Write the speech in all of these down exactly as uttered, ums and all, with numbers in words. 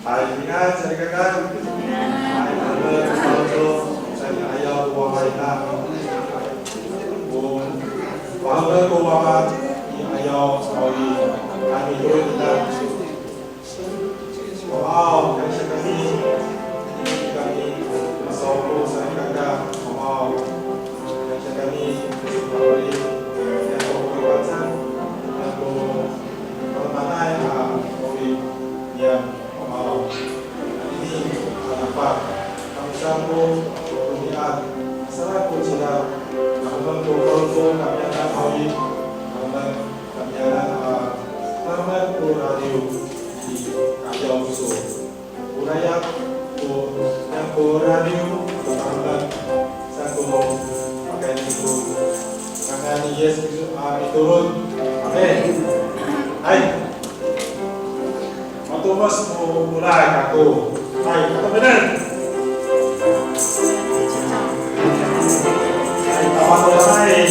Hay, pingan, salikaka. Hay, pingan, salikaka. Salikaka, ayaw ko wama ita. Ko, pahemek ko wama i ayaw, aw i, kami doon ita. Wamaaw, kansiya kami. Kami, masawko, salikaka. Wamaaw, kansiya kami. Kami, ya ko kapacan, ya ko pamaanay, a, aw i, ya. Wamaaw. Anini a lapat. Kami saan ko romi'ad. Saan ko cila. Namenengen ko Pangcah kami a haw i. Namenengen kami a, a, namenengen ko radiw i ka'ayaw iso. O layap ko, niyam ko radiw, namenengen. Saan ko pakayni ko ngangan ni Yis Kristo a mitolon. Amin. Hay. Matomes ko olah kako. Hay, kato menen. Hay, tama ko, hay.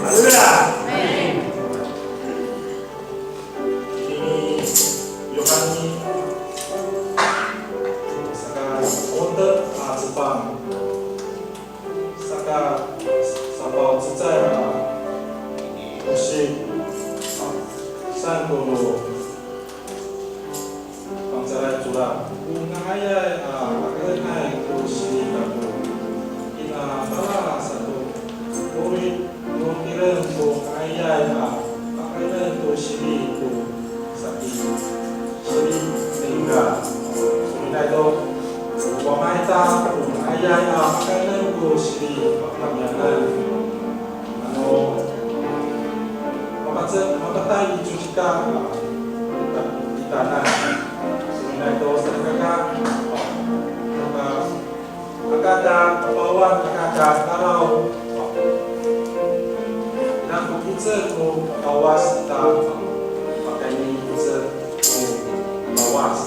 Haleluya. Ini Yohani saka onte a cepang. Saka safaw cecay a tosil, a, saan ko no fangcalay codad. O nga'ayay a pakaenay to sili kako, kina tala sato. Ori no tireng ko nga'ayay a pakaenen to sili ko saki, sili ningra. Solinay to, o wama ita o nga'ayay a pakaenen to sili, pakaenay. Ano, mapacek, mapatay i cocika, a, ita, itanan. Solinay to, salikaka, a, maka, aka ta papawan, aka ta talaw. Nano ko 'icel ko Kawas ita, pakayni 'icel ko Kawas.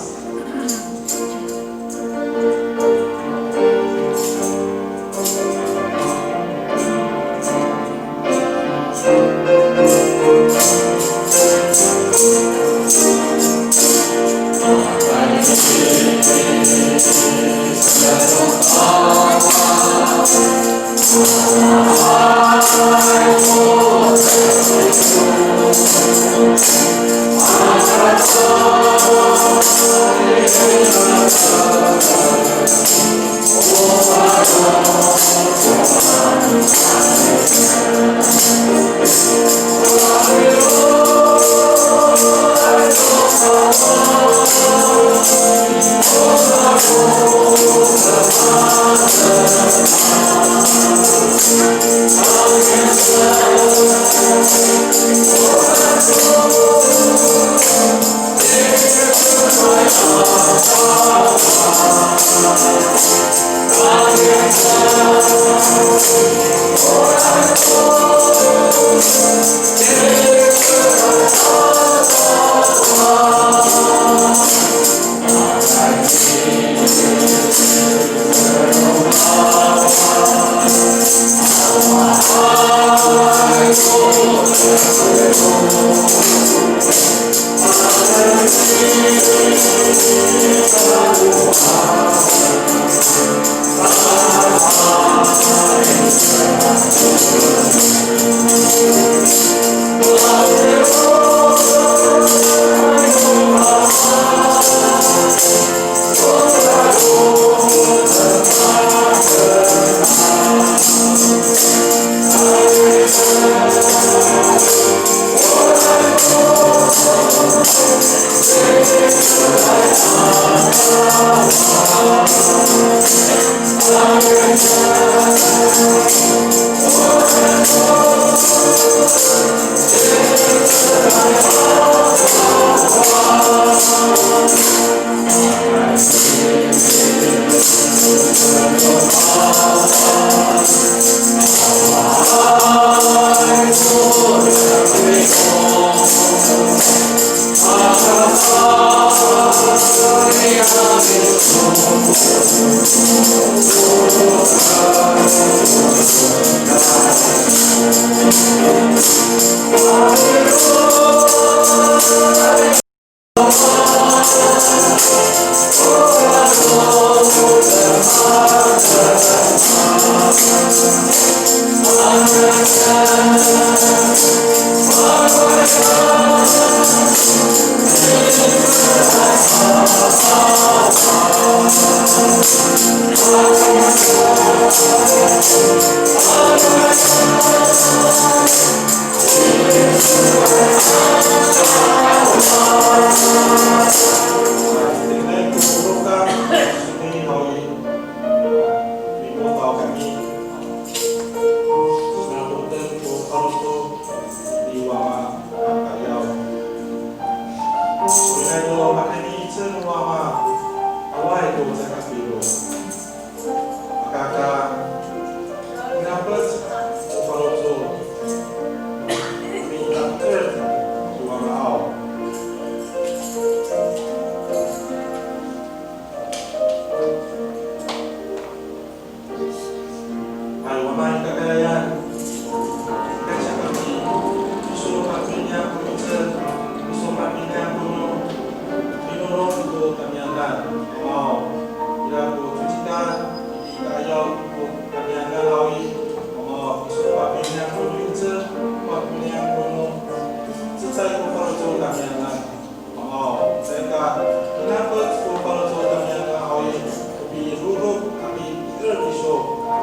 Minapec ko faloco' tamiyanan haw i, ko piroro a mi'icel kiso,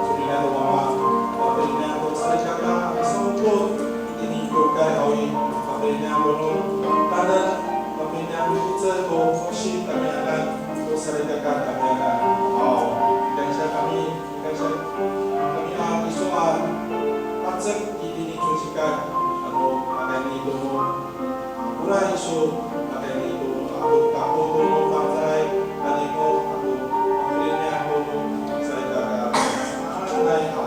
solinay no Wama, pafeli niyam ko salikaka a misawkot itini i kiwkay haw i, pafeli niyam ko no taneng, pafeli niyam ko 'icel ko 'osip tamiyanan, ko salikaka tamiyanan. Aw, kansiya kami, kansiya kami a kiso a pacek itini i codad, ano pakayni to no Ora iso, pakayni to ako, ako to no fangcalay, anini ako, pafeli niyam to no salikaka, maanay a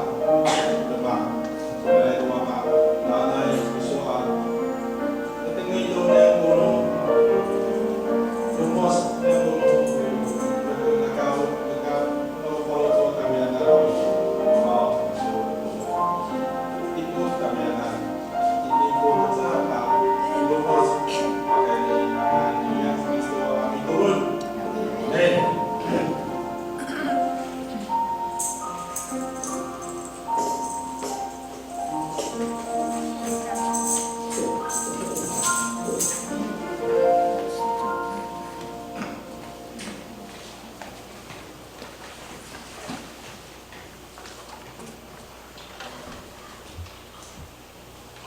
demak, maanay to mama, maanay iso a, katengilen to niyam to no, lomos niyam to no, nakaw, nakaw, no faloco' tamiyanan, a, iso, ipot tamiyanan.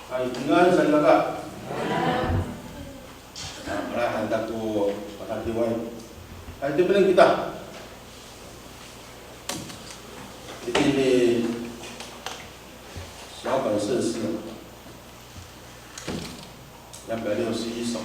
Hay, pingan salikaka. Mararid han ko pakadiway. Hay, tipilen kita. Itini i 小本圣诗两百六十一首。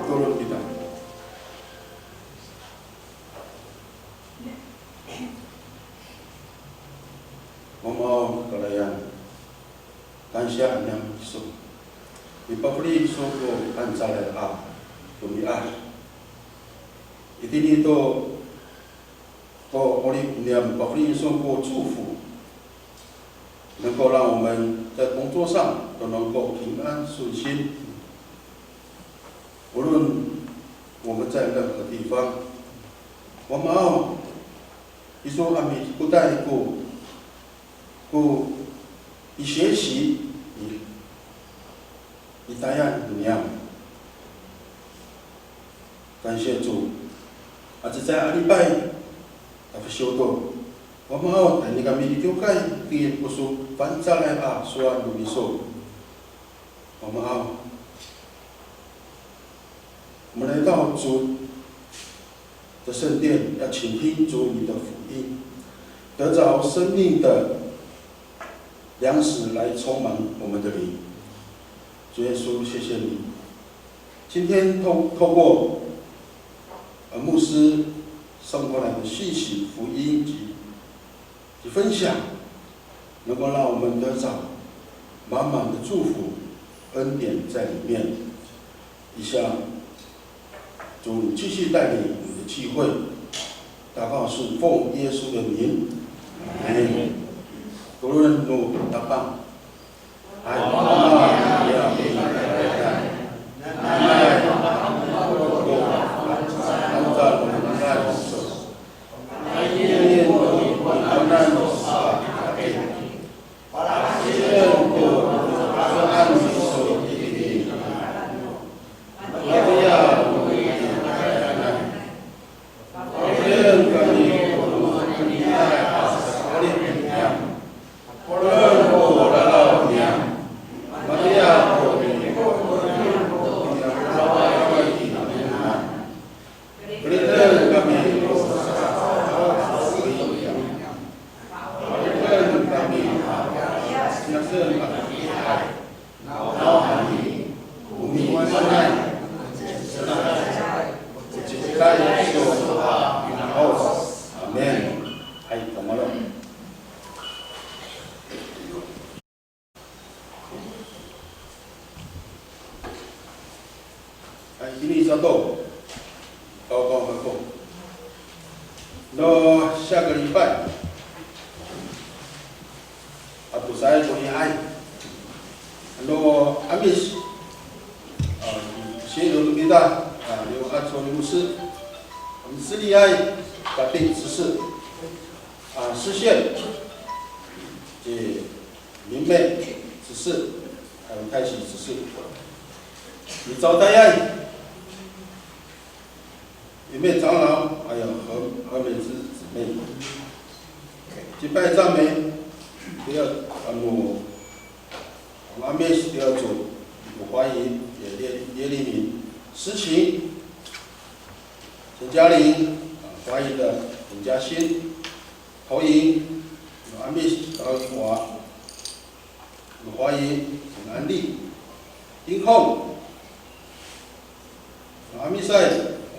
Turun kita. Mama o kakarayan, kansiya han niyam kiso. Mipafeli kiso ko fangcalay a romi'ad. Itini to ko 'orip niyam, pafeli kiso ko 祝福，能够让我们在工作上都能够平安顺心。无论我们在任何地方，我们要 Iso a mikotay ko, ko i学习, i, i tayal niyam. Kansiya to, a cecay a lipay, a fesiw to. Wama aw, tayni kami i kiwkay, tingin ko so fangcalay a sowal no miso. 我们啊，我们来到主的圣殿，要倾听主你的福音，得着生命的粮食来充满我们的灵。主耶稣，谢谢你，今天透，透过，呃，牧师送过来的信息、福音及 去分享，能够让我们得着满满的祝福、恩典在里面。以下，主你继续带领我们的聚会，祷告是奉耶稣的名，阿门。Tolon no Tapang. Hay, Ama, ya, nanay, No 下个礼拜, a tosaay ko lihay, ano 'Amis, a, sino no mita, a, liyawen ato ni 牧师, a, 牧师 lihay, 家庭执事, a, 视线, 这明妹执事, 还有太喜执事, 你招待呀。 一妹长老，还有何何美芝姊妹。敬拜赞美，第二，ano, 'Amis 第二组, 有欢迎，也列列立名，诗琴，陈嘉玲，啊，欢迎的陈嘉欣，投影，有 'Amis 高一华。 欢迎平安丽、丁控、阿密赛，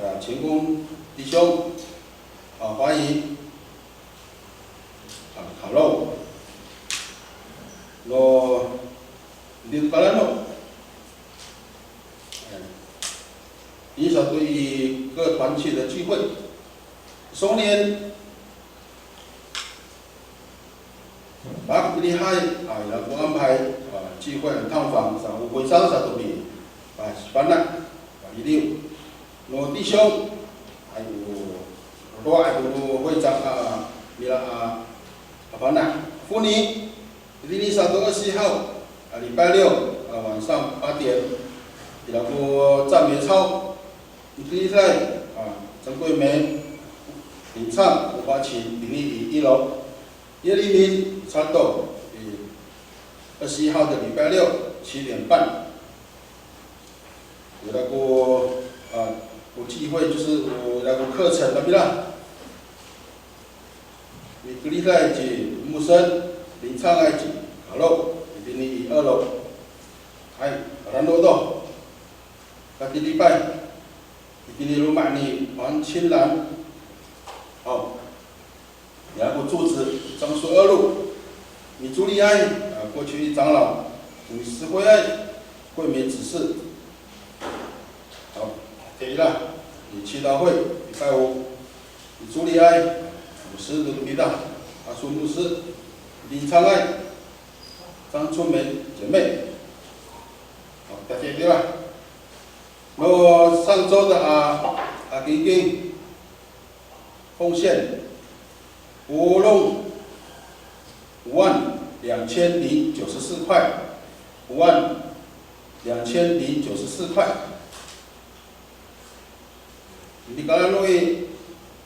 啊，乾坤弟兄，啊，欢迎，啊，卡洛，no, 'Amis kalano, 哎，以上对于各团契的聚会，松年 Pakilihay, a, ira ko 安排, a, 聚会探访 sa o 会长 sato mi, a, sipana, a, iliw. No 弟兄, a, o, roa, a, no 会长, a, mira, a, a, fana'. 妇女, itini sato 二十一号, a, 礼拜六, a, 晚上八点, ira ko 赞美操. Itini sa, a, 张桂梅领唱, o 发起 itini i ilo. 耶利米 sato, i, 二十一号的礼拜六七点半. Ira ko, a, ko 聚会就是 o, ira ko 课程 kami la. Mikeriday ci Musen, 领唱 ay ci Kalo, itini i elo. Hay, rano to. Katilipay, itini loma' ni 黄清兰. Haw. Ira ko 柱子 Cangso Elo, Micoliay, a, 过去一长老, Misikoyay, 桂梅执事. Haw, tayra, i 祈祷会, 礼拜五, Micoliay, 牧师 no mita, Aso 牧师, 领唱 ay, 张春梅姐妹. Haw, tayra. No 上周的, a, a, 给给 奉献, polong, 五万两千零九十四块, 五万两千零九十四块. Nikalanoy,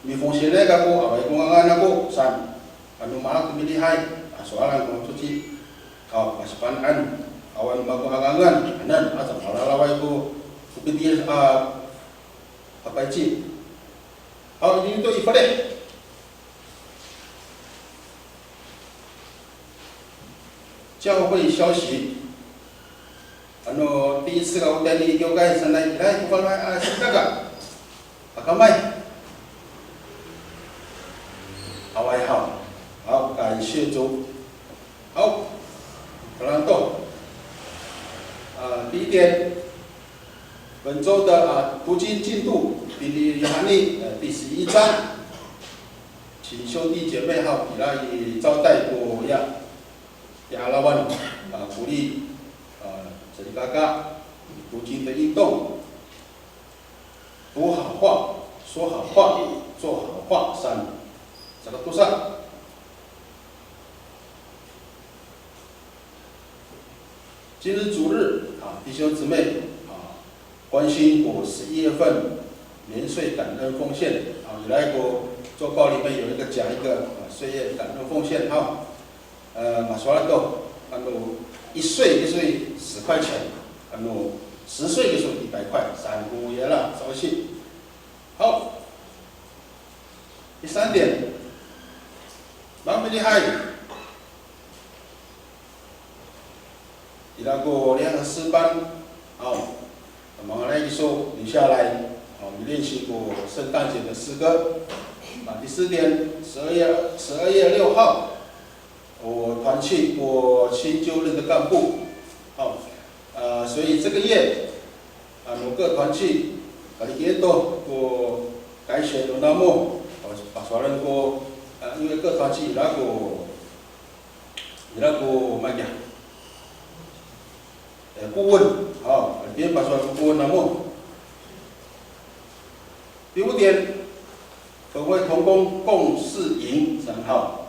mifongsienay kako, awaay ko ngangan ako, saan. Ano mahaen to milihay, a, sowalan ko to ci, a, masipana'an, awaay mako a ngangan, anan, a, sa malalaway ko, ko pitiya, a, Kapayci. Haw, itini to i Falih. 教会消息. Ano, 第一次 kako tayni i kiwkay sanay, ira ko Falih a sitaka. Pakamay. Awaay haw. Haw, 感谢主. Haw, kalan to. A, 第一点, 本周的, a, 读经进度, itini i Yohani, a, 第十一章, 请兄弟姐妹 haw, ira i 招待 ko ya, ya alawan, a, 鼓励, a, salikaka, 读经的运动. 读好话, 说好话, 做好话, saan. Saka tosa. 今日主日, a, 弟兄姊妹, a, 关心 ko 十一月份年岁感恩奉献, a, ira ko 周报里面有一个加一个, a, 岁月感恩奉献 haw. A, masowal to, ano, 一岁就是十块钱, ano, 十岁就是一百块, saan ko ya la, sa'osi. Haw. 第三点, mamilihay. Ira ko 联合诗班, haw, mangalay kiso, 留下来, haw, 练习 ko 圣诞节的诗歌. A, 第四点, 十二月, 十二月六号, o 团契 ko 新就任的干部. Haw, a, 所以这个月, ano, 各团契, kalikien to ko 改选 no namo, haw, pa, Sowal ko, a, 因为 ko 团契 ira ko, ira ko maya, e, 顾问, o, 别人 pasowal ko 顾问 namo. 第五点，本会同工共事营 saan haw.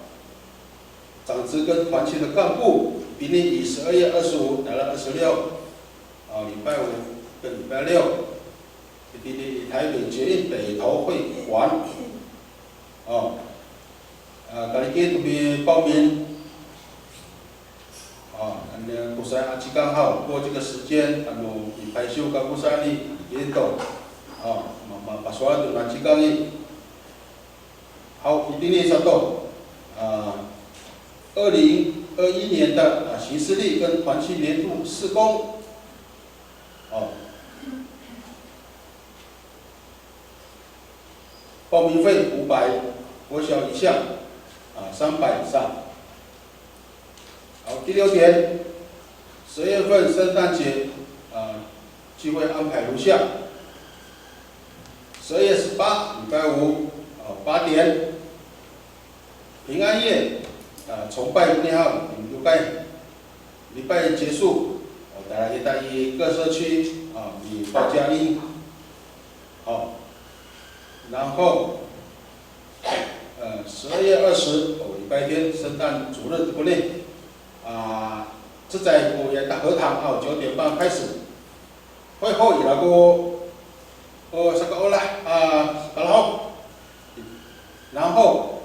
长执跟团契的干部比例以十二月二十五到二十六，啊，礼拜五跟礼拜六，比例以台北捷运北投会馆。哦，啊，kaliki to mi报名。啊，那个 ko saan a cikang haw, 过这个时间，ano, i payso kako saan i, kaliki to. 啊，ma, ma, pasowal to a cikang i. 好，itini sato, 啊，二零二一年的，啊，行事历跟团契年度事工，哦，报名费五百，国小以下，啊，三百以上。 好，第六点，十月份圣诞节，啊，聚会安排如下：十二月十八，礼拜五，啊，八点，平安夜，啊，崇拜 ko nihaw, 礼拜，礼拜结束，哦，大家在各社区，啊，以报佳音。 好，然后，呃，十二月二十，哦，礼拜天，圣诞主日 to koni, 啊，这在古也大合堂，哦，九点半开始。会后 ira ko, o, saka olah, a, kalahok. 然后,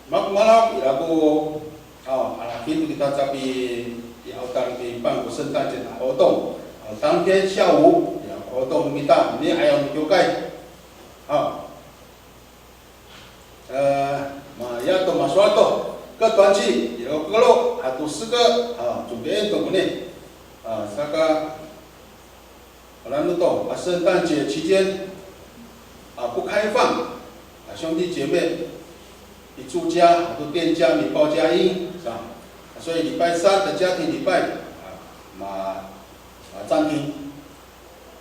ma, malahok ira ko, o, alafin to kita capi, i, awtan pi 办 ko 圣诞节的活动。 O, 当天下午, ya, 活动 kita, ni ayaw no kiwkay. 好。 E, ma, ya to masowal to, 各团契, ira ko kelo ato 诗歌, a, 准备 to koni. A, saka, o, ano to, a, 圣诞节期间, a, 不开放, a, 兄弟姐妹, i 住家, ato 店家, mipaw 佳音, sa. 所以礼拜三的家庭礼拜, a, ma, a, 暂停,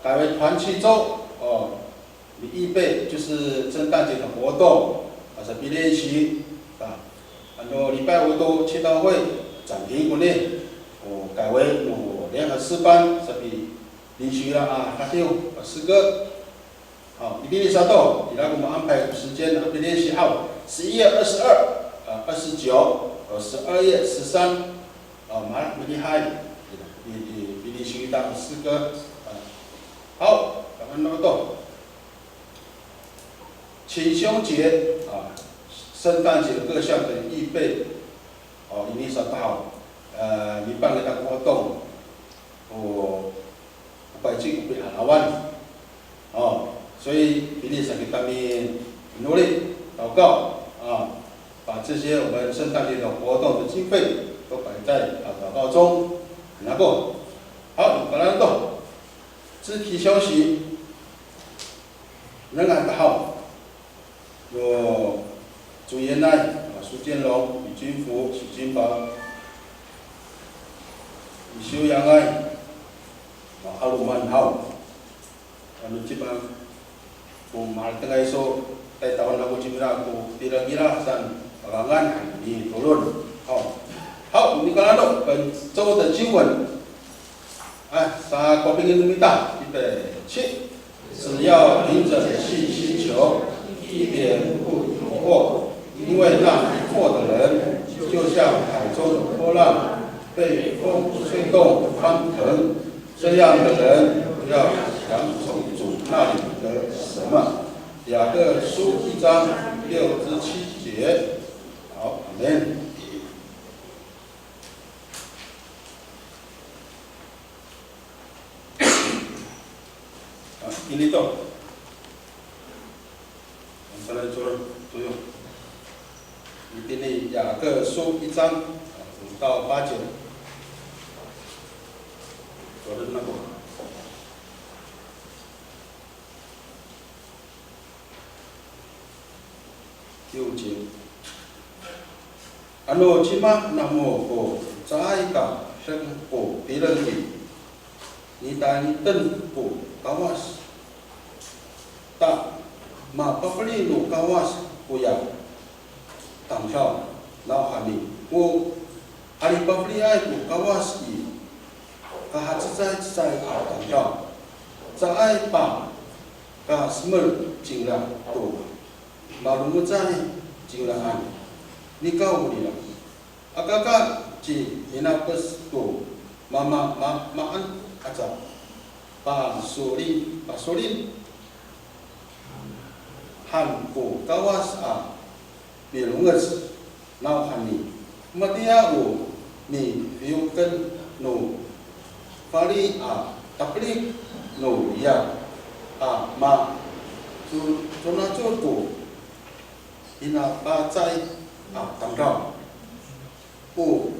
改为团契周, o, 预备就是圣诞节的活动, a, sapilensik, a, ano, 礼拜五 to 祈祷会暂停 koni, o, 改为 no 联合诗班, sapilensik ira, a, kadiw, a, 诗歌. 好，itini sato, ira ko ma安排时间, a, 练习 haw, 十一月二十二, a, 二十九, o, 十二月十三, o, ma, malihay, i, i, i, 练习 kita 诗歌, a. 好, 我们那么多。 请兄姐, a, 圣诞节各项的预备, o, ini sato haw, e, 礼拜的活动, o, 拜祭 ko pi'arawan. O, 所以 ini sa kita mi, minoli, 祷告, a, 把这些我们圣诞节的活动的经费都摆在，a, 祷告中. Nako, 好, ira to. 肢体消息, nengneng haw, no 朱延爱, a, 苏建龙, 李金福, 许金宝, 李修阳爱, a, 'aloman haw. Ano cima ko maharatengay iso, tayraen ako cingra ko tireng ira saan, pangangan ni Tolon. Haw. Haw, nikanano, 本周的经文. A, sa kowapingen no mita, 预备, 起. 只要凭着信心求，一点不疑惑，因为那疑惑的人就像海中的波浪，被风吹动翻腾。这样的人不要强求主那里的什么。雅各书一章六至七节。好，阿们。 A, ini to. Ang sanay to, toyo. Itini 雅各书一章, a, 五到八节. Toyo na to. 六节. Ano cima namo ko caay ka deng ko tireng i, nitangitan ko Kawas. Ta mapafeli no Kawas koya tamdaw, nawhani o 'alipafeliay ko Kawas i kahacecaycecay a tamdaw. Caay pakasemel cingra to malongocay cingraan. Nikawrira, aka ka ci Hinapec to mama ma, maan aca pasolin, pasolin han ko Kawas a milongoc. Nawhani, matiya o nifiyoken no fali a tapelik no riyar a ma, co, conacod ko hinapacay a tamdaw. O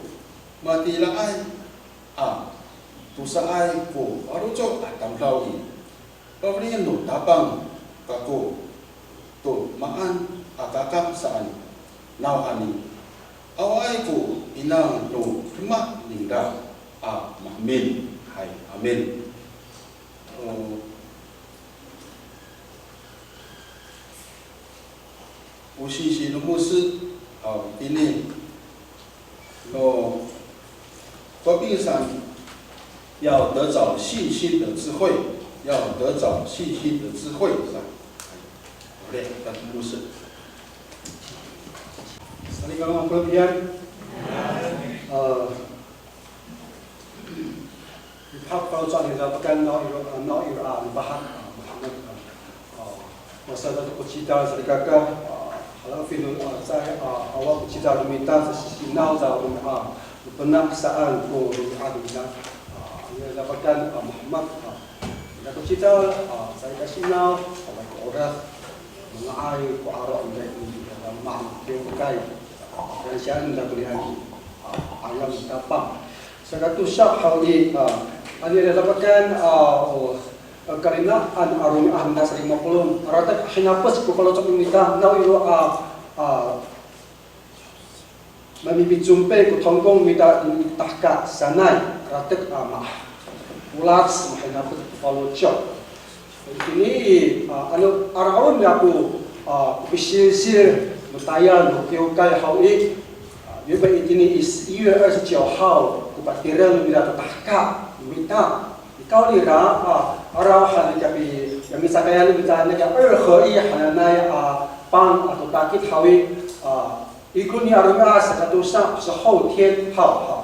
matiraay a tosaay ko faloco' a tamdaw i, pafelien no Tapang kako to maan a kakap saan. Nawhani, awaay ko inang no demak ningra a maemin. Hay, amin. O, 我信心的牧师，好，今天我，我平常要得着信心的智慧，要得着信心的智慧，是吧？好嘞，那牧师。Salikaka mapolong, 呃， Mihap faloco' nira pekan, naw iro, a, naw iro a mipahak, a, Muhammad, a, a, masa to ko cidal salikaka, a, hala fino, a, caay, a, awa ko cidal no mita, sasisinaw sa, a, mipena' saan ko romi'ad nira, a, nira pekan, a, Muhammad, a, nira ko cidal, a, caay ka sinaw, awaay ko 'orad, manga'ay ko aro' nira i, a, mama, kiwkay, a, kansiyaan nira konian, a, 'ayaw no Tapang. Saka tosa haw i, a, ano ira dapakan, a, o, a, kalinaan a romi'ad nira sa lima polo', ratek a hinapec ko faloco' no mita, naw iro a, a, mamipicompay ko tongkong mita i tahka sanay, ratek a ma, olac mahinapec ko faloco'. Itini i, a, ano, araw nira ko, a, ko pisilsil no tayal no kiwkay haw i, a, 原本 itini i 十一月二十九号 ko patireng nira to tahka no mita. Nikawrira, a, araw han nika pi, ya micakayan no mita nika 二合一 hananay, a, pang ato takid haw i, a, ikor nira romi'ad saka tosa 是后天 haw, haw.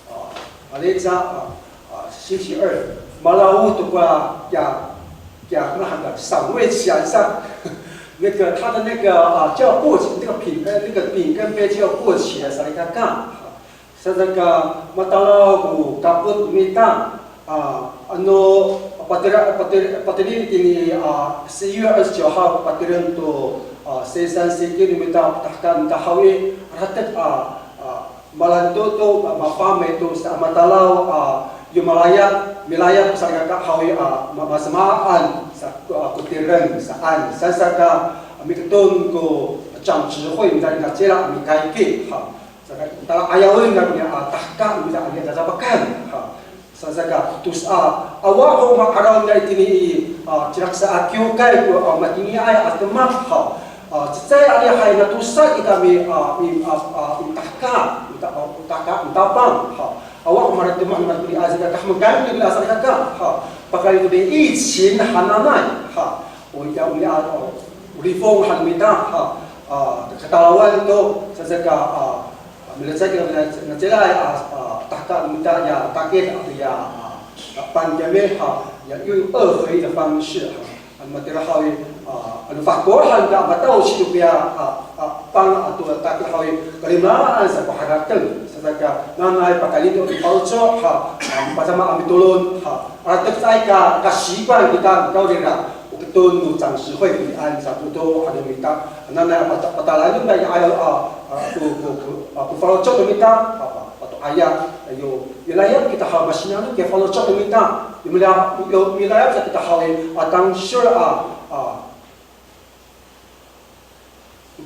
A, alica, a, a, 星期二, malaw to ko, ya, ya, 那个赏味期限 sa, 那个他的那个，啊，叫过期，那个饼，呃，那个饼跟杯就要过期了，salikaka. Saka matalaw ko kapot no mita, a, ano, patira, patira, patira itini, a, 十一月二十九号, patireng to, a, 生鲜市场 no mita, tahka no mita haw i, ratek, a, a, malanto to, ma, mafamay to sa a matalaw, a, yo malayap, milayap salikaka haw i, a, ma, masamaan sa, a, ko tireng saan, saan saka, a, miketon ko 长执会 nacila a mikayki, ha, saka tala'ayawin nira koniya, a, tahka nira a, nira dapakan, ha. Saan saka tosa, a, awa ho ma'araw nira itini i, a, cilaksa a kiwkay ko, a, matiniay a demak, ha. A, cecay adihay na tosa kita mi, a, mi, a, a, mitahka, mita, a, mitahka, mitapang, ha. Awa ho marademak, marademak, a, saka kahemekan nira salikaka, ha. Pakayni to i 疫情 hananay, ha. O ya, o ya, o lifong han mita, ha. A, katalawan to, saan saka, a, milecad kira, milecad, milecad, a, a, tahka no mita ya takid ato ya, a, a, pandemi, ha, ya 用二合一的方式, ha. Ano matira haw i, a, ano fahko han ta matawsi to kiya, a, a, pang ato takid haw i, kalimelaan sa ko harateng, saan saka nanay pakayni to i faloco', ha, a, pasamaan mitolon, ha, a, ratek caay ka, ka习惯 kita, nikawrira, o keton no 长执会 konian sato to, ano mita, nanay a pata, patalalan ta i 'ayaw, a, a, ko, ko, ko, a, ko faloco' no mita, a, pa, pato'aya, yo, milayap kita haw, masinanot kiya faloco' no mita, yo, mila, yo, milayap kita haw i, a, tangsol, a, a,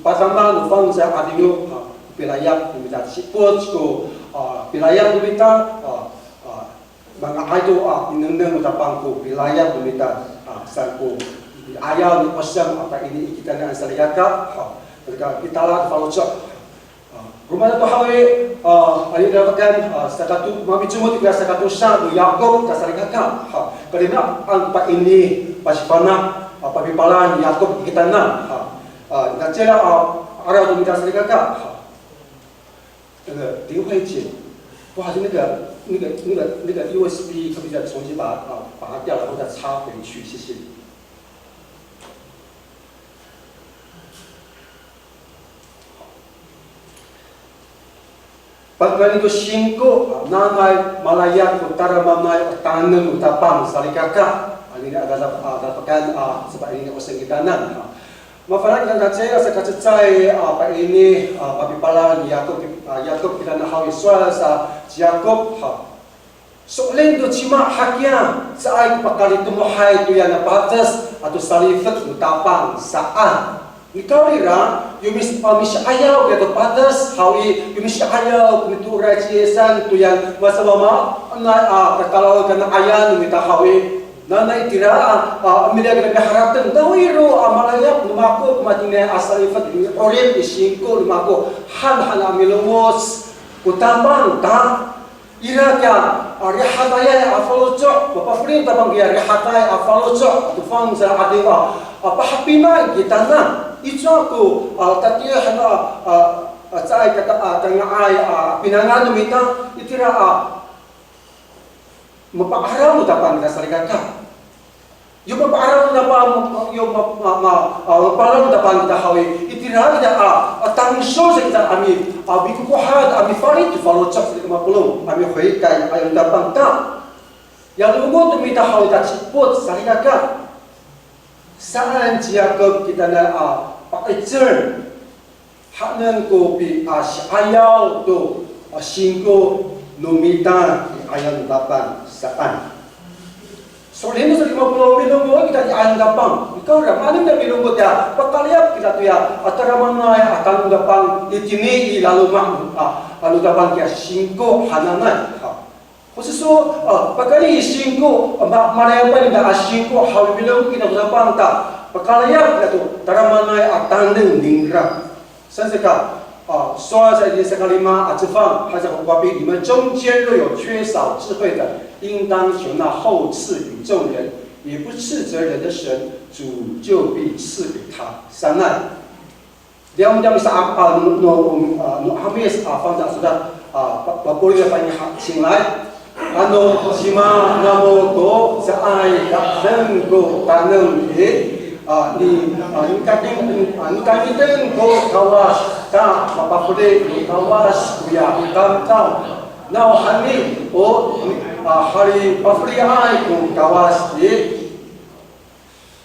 padama no Fangcalay 'Adingo, a, pilayap no mita, sipot ko, a, pilayap no mita, a, a, manga'ay to, a, minengneng no Tapang ko pilayap no mita, a, saan ko, i 'ayaw no 'osem, a, pakayni i kitanan salikaka, a, salikaka kita la faloco'. Roma to haw i, a, anini a dafakan, a, saka to, mamicomod kita saka tosa no Yakop kita salikaka. Ha, kalina han ko paini, pasifana', a, papipalan ni Yakop i kitanan. Ha, a, nacila, a, 'araw to kita salikaka. Ha. 那个林慧姐，不好意思，那个、那个、那个、那个 U S B 可不可以再重新把它，啊，拔掉，然后再插回去？谢谢。Pakayni to singko, a, nanay malayap ko tadamaanay a taneng no Tapang salikaka. Anini a, a, dafakan, a, saka anini o sengkitanan. A, Mafana' kita nacila sa kacecay, a, paini, a, papipalan ni Yakop, a, Yakop kita na haw i sowal sa ci Yakop, ha. So'elin to cima hakiya, caay ko pakalitemohay to ya na pades ato salifet no Tapang saan. Nikawrira, yo mis-, a, misi'ayaw kiya to pades haw i, yo misi'ayaw ko mitooray ci Yisan to ya masamaamaanay, a, kakaraw kana'ayan no mita haw i, Nanay itira, a, a, miliyas kami harateng, nawiro, a, malayap no mako ko matini a salifet, mi'orip i singko no mako, han han a milongoc ko Tapang ta. Ira kiya, a, rihaday a faloco', mapafeli no Tapang kiya rihaday a faloco', ato fangcal a 'adiw, a, pahapinang kitanan. Icowa ko, a, tatiih han a, a, a, caay kata, a, kanga'ay, a, pinangan no mita, itira, a, Mapa'araw no Tapang kita salikaka. Yo mapa'araw no Tapang, yo ma, ma, ma, a, mapa'araw no Tapang kita haw i, itira kita a, a, tangsol sa kita a mi, a, mikokohat, a, mifalic to faloco' sa kita mapolong, a, mihoykay, a, no Tapang ta. Ya longoc no mita haw i, ta cipot salikaka. Saan ci Yakop kitanan a, pa'icel. Hanen ko pi, a, si'ayaw to, a, singko no mita i 'ayaw no Tapang saan. So'elin sa lima polo' milongoc kita i 'ayaw no Tapang. Nikawrira, maanen kita milongoc ya, pakaliyap kita to ya, a, tadamaanay a taneng no Tapang itini i laloma', a, no Tapang kiya singko hananay. A. 或是说, a, pakayni i singko, a, ma, malayap kita a singko, haw i milongoc kita to Tapang ta, pakalayap kita to tadamaanay a taneng ningra. Saan sa ka, a, sowal sa i sakalima a cefang, han sa ko Kowapi, 你们中间若有缺少智慧的，应当求那厚赐与众人，也不斥责人的神，主就必赐给他。Sanay. Diyam diyam sa, a, no, no, a, no 'Amis, a, fangcal a codad, a, pa, papoling a pangha, singlaay. Ano cima namo to caay ka deng ko taneng i, a, ni, a, nikangit, a, nikangiten ko Kawas ta mapafeli no Kawas koya tamdaw. Nawhani o, a, halipafeliay ko Kawas i,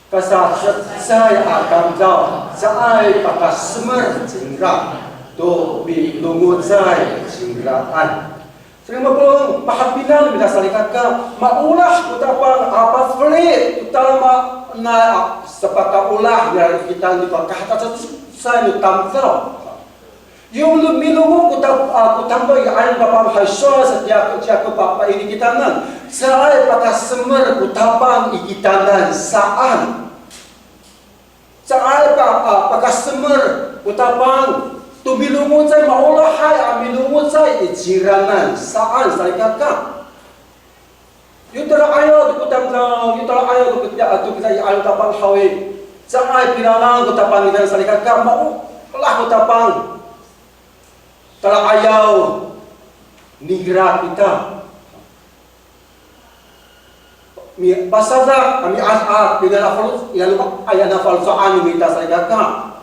kasacecay a tamdaw, caay pakasemer cingra to milongocay cingraan. Sa lima polo' pahapinang no mita salikaka, maolah ko Tapang a pafeli to tadamaanay a sapakaolah nira kita, ni pakahacecay no tamdaw. Yo milongoc ko Tap, a, ko tamdaw i 'ayaw no Tapang, hay sowal sa ci Yakop, ci Yakop, pa, paini kitanan. Caay pakasemer ko Tapang i kitanan saan. Caay pa, a, pakasemer ko Tapang to milongocay, maolahay a milongocay i cingraan saan salikaka. Yo tala'ayaw to ko tamdaw, yo tala'ayaw to ko, to kita i 'ayaw no Tapang haw i, caay pilalang ko Tapang i kitanan salikaka, maolah ko Tapang. Tala'ayaw ningra kita. Mipasadak, mi'ad'ad, pinalafalo, ira no, aya nafaloco'an no mita salikaka.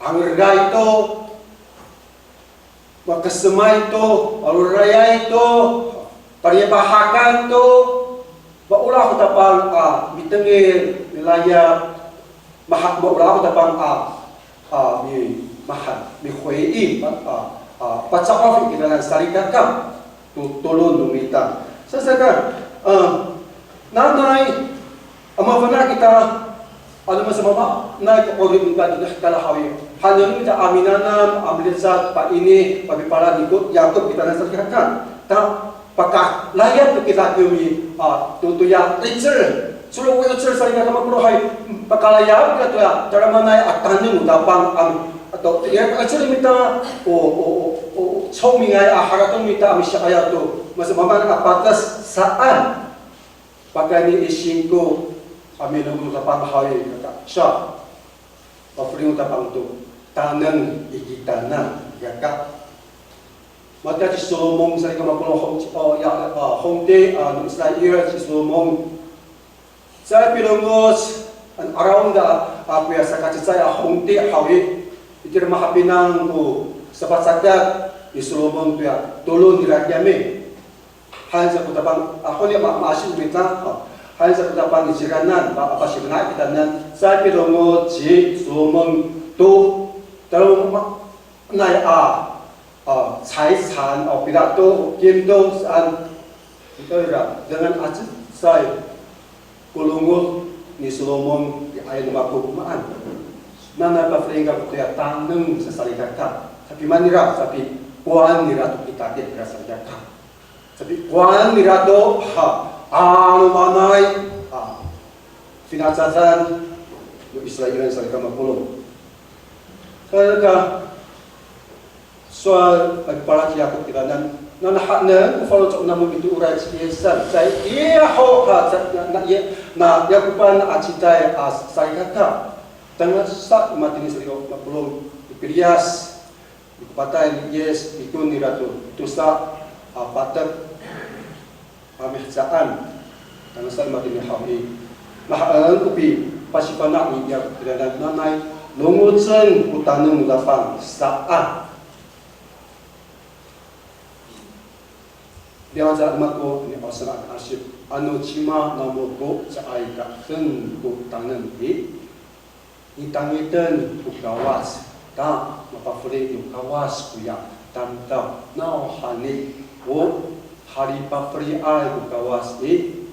Angeray to, makasemay to, malorayay to, paripahakan to, maolah ko Tapang a mitengil, milayap, maha, maolah ko Tapang a, a, mi, maha, mihoying, a, a, a, paca'of i kitanan salikaka to tolon no mita. Sasaka, a, nanay, a, mafana' kita, ano masamaamaanay ko 'orip no mita to hekal haw i. Hanen no mita a minanam, a milicad, paini, papipalan ni Yakop kitanan salikaka. Ta, pakalayap to kita kiyo mi, a, to, to ya 'icel. Solo ko 'icel salikaka mapolohay, pakalayap kita to ya, tadamaanay a taneng no Tapang a mi, Ato, ya, 'icel no mita, o, o, o, o, 聪明 ay a harateng no mita a misi'ayaw to, mas mamaan a pates saan. Pakayni i singko a milongoc no Tapang haw i, kaka, siya. Pafeli no Tapang to, taneng i kitanan, kaka. Matiya ci Solomon sa i, kama polong hong, o, ya, a, hongti, a, no Israil ci Solomon. Caay pilongoc, an, araw da, a, koya sakacecay a hongti haw i, itira mahapinang ko sapacakat ni Solomon toya tolon nira kiyami. Han sa ko Tapang, a, honi ma, maasip mita, a, han sa ko Tapang i ciranan, a, a, pasifana'ay kitanan, caay pilongoc ci Solomon to, talo ma, nay a, a, 财产, a, pira to, kim to, saan, ira, dengan a cecay ko longoc ni Solomon i, aya no mako maan. Nanay pafelien kako toya taneng sa salikaka. Sapimaan nira, sapikowan nira to kitakit nira salikaka. Sapikowan nira to, ha, 'alomanay, ha, finacadan no Israil sa i, kama polong. Saka, sowal, a, pala ci Yakop kitanan, nanay haenen ko faloco' namo mitooray ci Yisan, caay, iya ho, ha, ca, na, na, iya, na Yakopan a citay a salikaka. Tangasa matini sa i, kama polong, i piliyas. Patay ni Yis, ikor nira to tosa a patek a mihecaan. Tangasa matini haw i, mahaen ko pipasifana' ni Yakop kitanan, nanay longocen ko taneng no Tapang saan. Liyawen sa mako ni Osana asip, ano cima namo ko caay ka deng ko taneng i, Mitangiten ko Kawas, ta mapafeli no Kawas koya tamdaw. Nawhani o halipafeliay ko Kawas i,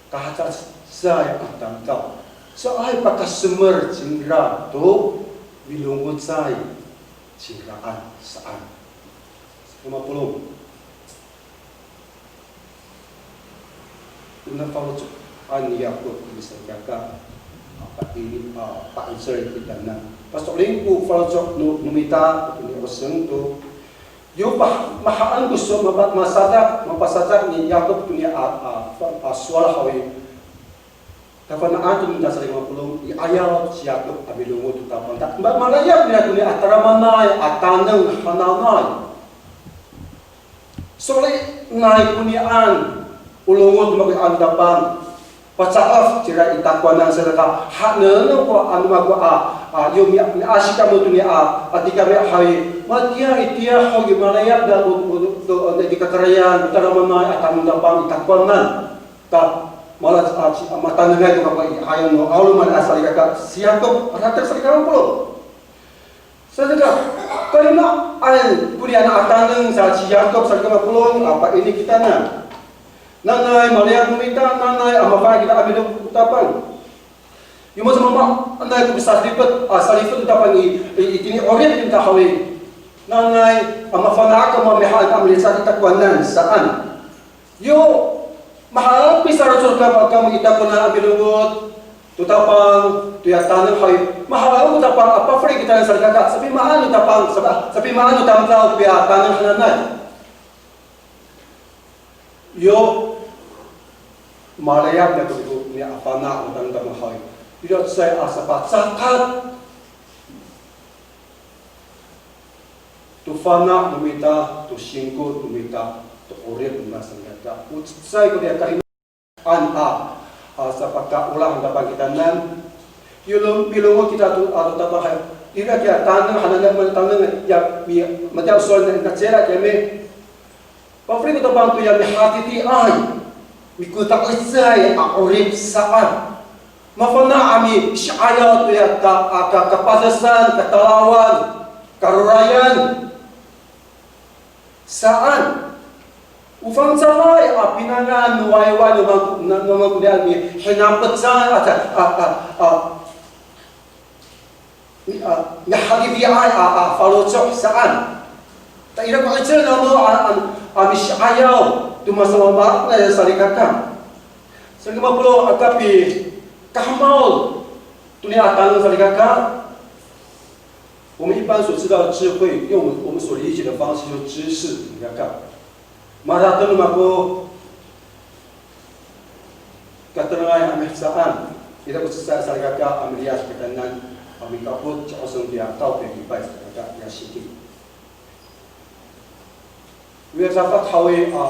kahacecay a tamdaw, caay pakasemer cingra to milongocay cingraan saan. Sa i, kama polong. Ona faloco' ni Yakop i salikaka, a, pa'ini, a, pa'icel kitanan. Paso'elin ko faloco' no, no mita, ni Oseng to. Yo pa, mahaen ko so, mapa, masadak, mapasadak ni Yakop to niya a, a, a, sowal haw i. Kafana'an to mita sa i, kama polong, i 'ayaw ci Yakop a milongoc to Tapang. Ta, ma, malayap nira to niya a tadamaanay a taneng hananay. So'elinay ko niyaan o longoc no mako i ano Tapang. Paca'of cira i takowanan, saka haenen ko ano mako a, a, yo mi, miasip kamo to niya a, a, tikami haw i. Matiya itiya ho yo malayap nira to, to, to, to, i kakarayan, tadamaanay a taneng Tapang i takowanan. Ta, mala, a, ci, a, matanengay to kako i, 'ayaw no 'aloman a salikaka ci Yakop, a, ratek salikaka polong. Saka, kalinaan ko niyaan a taneng sa ci Yakop salikaka polong, a, pa'ini kitanan. Nanay, malayap no mita, nanay, a, mafana' kita a milongoc to Tapang. Yo masamaamaanay ko pisalifet, a, salifet no Tapang i, i, itini 'orip no mita haw i. Nanay, a, mafana' kamo a mihaen a milicay i takowanan saan. Yo, mahaen ko pisalocoh kamo, kamo i takowanan a milongoc to Tapang, toya taneng haw i. Mahaen ko Tapang a pafeli kitanan salikaka, sapimaan no Tapang, sapa, sapimaan no tamdaw koya taneng hananay. Yo, malayap nira to niya a fana' no tamdaw haw i. Ira cecay a sapacakat to fana' no mita, to singko no mita, to 'orip no mita salikaka. O cecay ko niya kalinaan a, a, sapakaolah no Tapang kitanan. Yo milongoc kita to, a, to Tapang haw i. Ira kiya taneng hananay, taneng ya, mi, matiya sowal na, nacila kiyami. Pafeli ko Tapang toya mihatiiay, mikota'icay a 'orip saan. Mafana' a misi'ayaw toya ka, a, ka, kapadesan, katalawan, karorayan saan. O fangcalay a pinangan no wayway no mako, no, no mako niyaan mihinapecay a, a, a, a, Ni, a, nihatiiay a, a, faloco' saan. Ta ira ko 'icel namo a, a, a misi'ayaw to masamaamaanay a salikaka. Salikaka mapolong, aka pikahemaw to niya a taneng salikaka. 我们一般所知道的智慧，用我们所理解的方式，就是知识，你看看。Marateng mako katerengay a mihecaan, ira ko cecay salikaka a miliyas kitanan, a mikapot, cioseng tiya, tawpikipay salikaka, ya siki. Oya cafak haw i, a,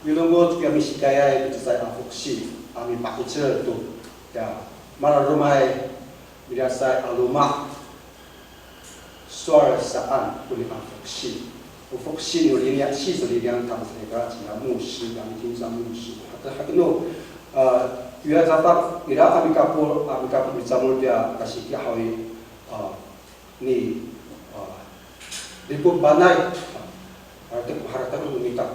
milongoc kiya misikayay to cecay a foksi, a mipa'icel to, ya, malalomay, miliyasay a loma', sowal saan koni a foksi. O foksi no liniya, 系所 liniya 他们 salikaka, 其他牧师, 他们听上牧师. Haka, haka no, a, oya cafak, ira a mikapot, a mikapot micamol tiya, kasiki haw i, a, ni, a, Lipo Banay, a, harateng, harateng no mita.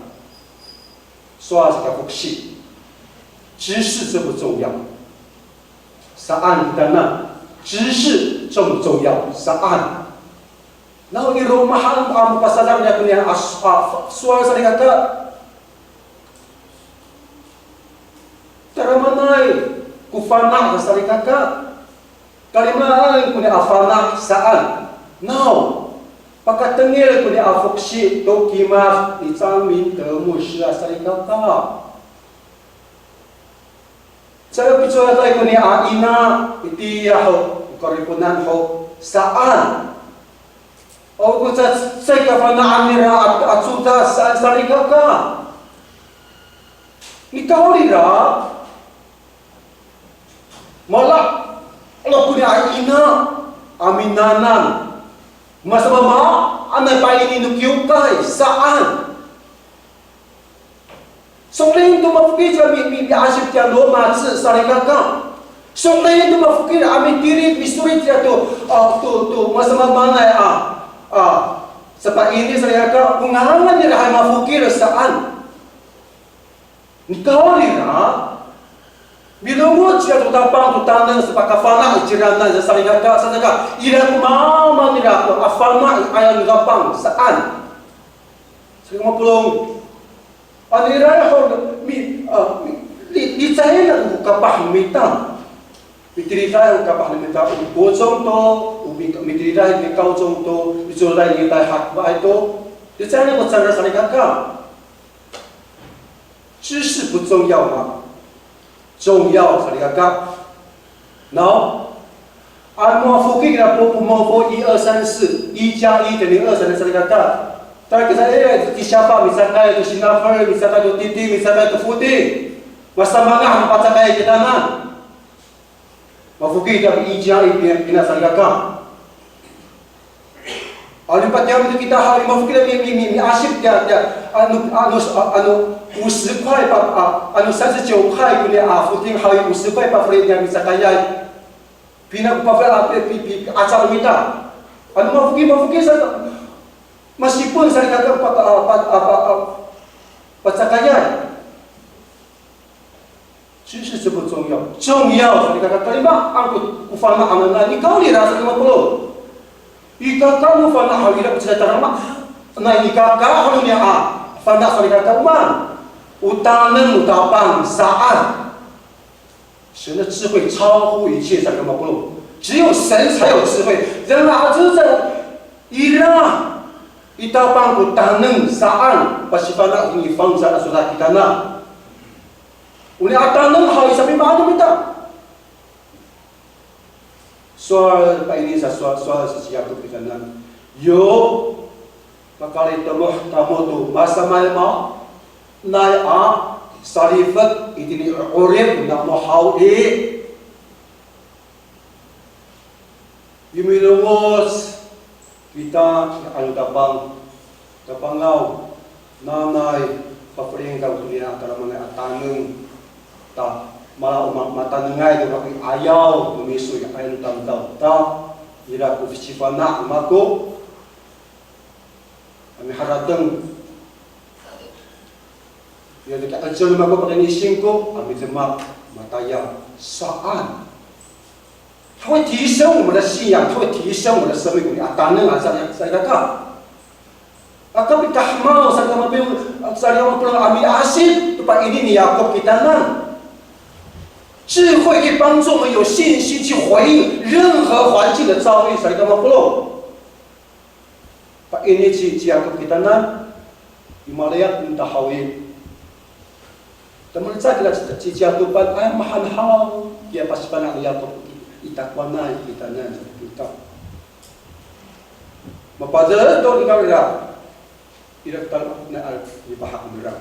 Sowal sa ka foksi. 知识重不重要？Saan kitanan. 知识重不重要？Saan. Naw i roma han a pasadang niya koniya a, a, sowal salikaka. Tadamaanay ko fana' salikaka. Kalimaan koni a fana' saan. Naw, pakatengil koni a foksi to kimad ni 张明德牧师 a salikaka. Caay picodaday koni a ina, itiya ho, kariponan ho, saan. O ko ca, caay kafana'an nira a, a codad saan salikaka. Nikawrira, mala'alok koni a ina a minanam. Masamaamaanay pa'ini no kiwkay saan. So'elin to mafokil a mi, mi, miasip tiya no maci salikaka. So'elin to mafokil a mitilid, misolit tiya to, a, to, to masamaamaanay a, a, sapa'ini salikaka, o ngangan nira hay mafokil saan. Nikawrira, milongoc kiya to Tapang to taneng sapakafana' i ciranan salikaka, saka ira ko mama nira to a fana' i 'ayaw no Tapang saan. Saka mapolong, ano ira ho mi, a, mi, li, licay ho ko kapah no mita. Mitiliday ho kapah no mita, o 国中 to, o mi, mitiliday mi 高中 to, micodad i 大学 to. Licay ho ko cangra salikaka. 知识不重要吗？重要，salikaka. Naw, ano mafokil kira po, po, po, 一二三四，一加一等于二 salikaka. Tayra kita, e, to Siyafa micakay, to Sinafel micakay, to Titi micakay, to Foting. Masamangah no pacakay kitanan. Mafokil kita 一加一 pina, pina salikaka. Ano patiyam to kita haw i, mafokil mi, mi, mi, miasip tiya, tiya, ano, ano, ano, 五十块 pa, a, ano 三十九块 koni a foting haw i, 五十块 pafeli tiya micakayay. Pina ko pafeli a, pi, pi, pi, acal mita. Ano mafokil, mafokil sa, masipon salikaka pa, pa, pa, pa, pa, pacakayay. 知识重不重要？重要。Salikaka, kalimaan ko, ko fana' hananay, nikawrira sa lima polo'. I kaka no fana' haw ira ko cecay tadamaanay, i kaka haw niya a fana' salikaka, o maan? O taneng no Tapang saan. 神的智慧超乎一切，salikaka mapolo'. 只有神才有智慧。Raan aca ira i Tapang ko taneng saan, pasifana' i fangcal a sodat kitanan. Oniya a taneng haw i, sapimaan to mita? Sowal pa'ini sa, sowal, sowal sa ci Yakop kitanan. Yo makalitemoh kamo to masamaamaanay a salifet itini i 'orip namo haw i. Yo milongoc kita i ano Tapang, Tapangaw, nanay pafelien kako toniya a tadamaanay a taneng, ta mala o ma, matanengay to mako i 'ayaw no miso i 'ayaw no tamdaw, ta ira ko fisifana' mako a miharateng. Ira to ki'ecel mako pakayni i singko a midemak matayal saan. 它会提升我们的信仰，它会提升我们的生命。Koni a taneng a sa, salikaka. Aka pikahemaw, salikaka mapolong, salikaka mapolong a miasip to pa'ini ni Yakop kitanan. 智慧可以帮助我们有信心去回应任何环境的遭遇，salikaka mapolong. Ini ci, ci Yakop kitanan, i Maliyat no ta haw i. Tamolecay kira ci, ci, ci Yakopan, ay mahaen haw, kiya pasifana' ni Yakop i, i takowanay kitanan sa kita. Mapadeto ni kawira, ira kita na, a, i pahak nira.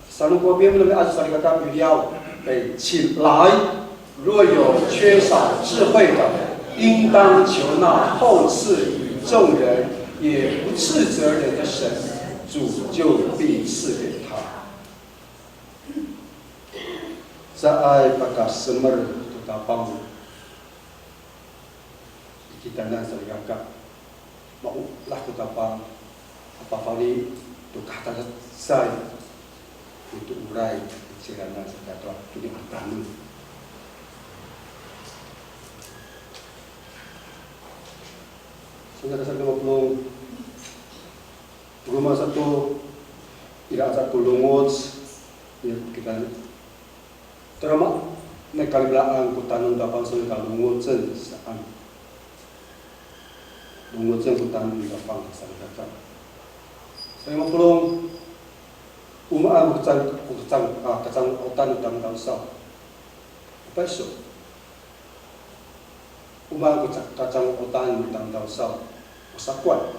Sa no ko piyam no mi'ad salikaka piliyaw, 哎，起来，若有缺少智慧的，应当求那厚赐与众人，也不斥责人的神，主就必赐给他。Caay pakasemer to Tapang i kitanan salikaka. Maolah ko Tapang a pafali to kahatacay to oray i ciranan sa kato a toni a taneng. Saka sa lima polo' roma sato, ira aca ko longoc, ya, kita Tadamaanay kalimelaan ko taneng Tapang saan ka longocen saan. Longocen ko taneng Tapang saan kaka. Sa lima polo', o maan ko kacang, ko kacang, a, kacango'otan no tamdaw saw? Apa iso? O maan ko ca-, kacango'otan no tamdaw saw? O sakowan.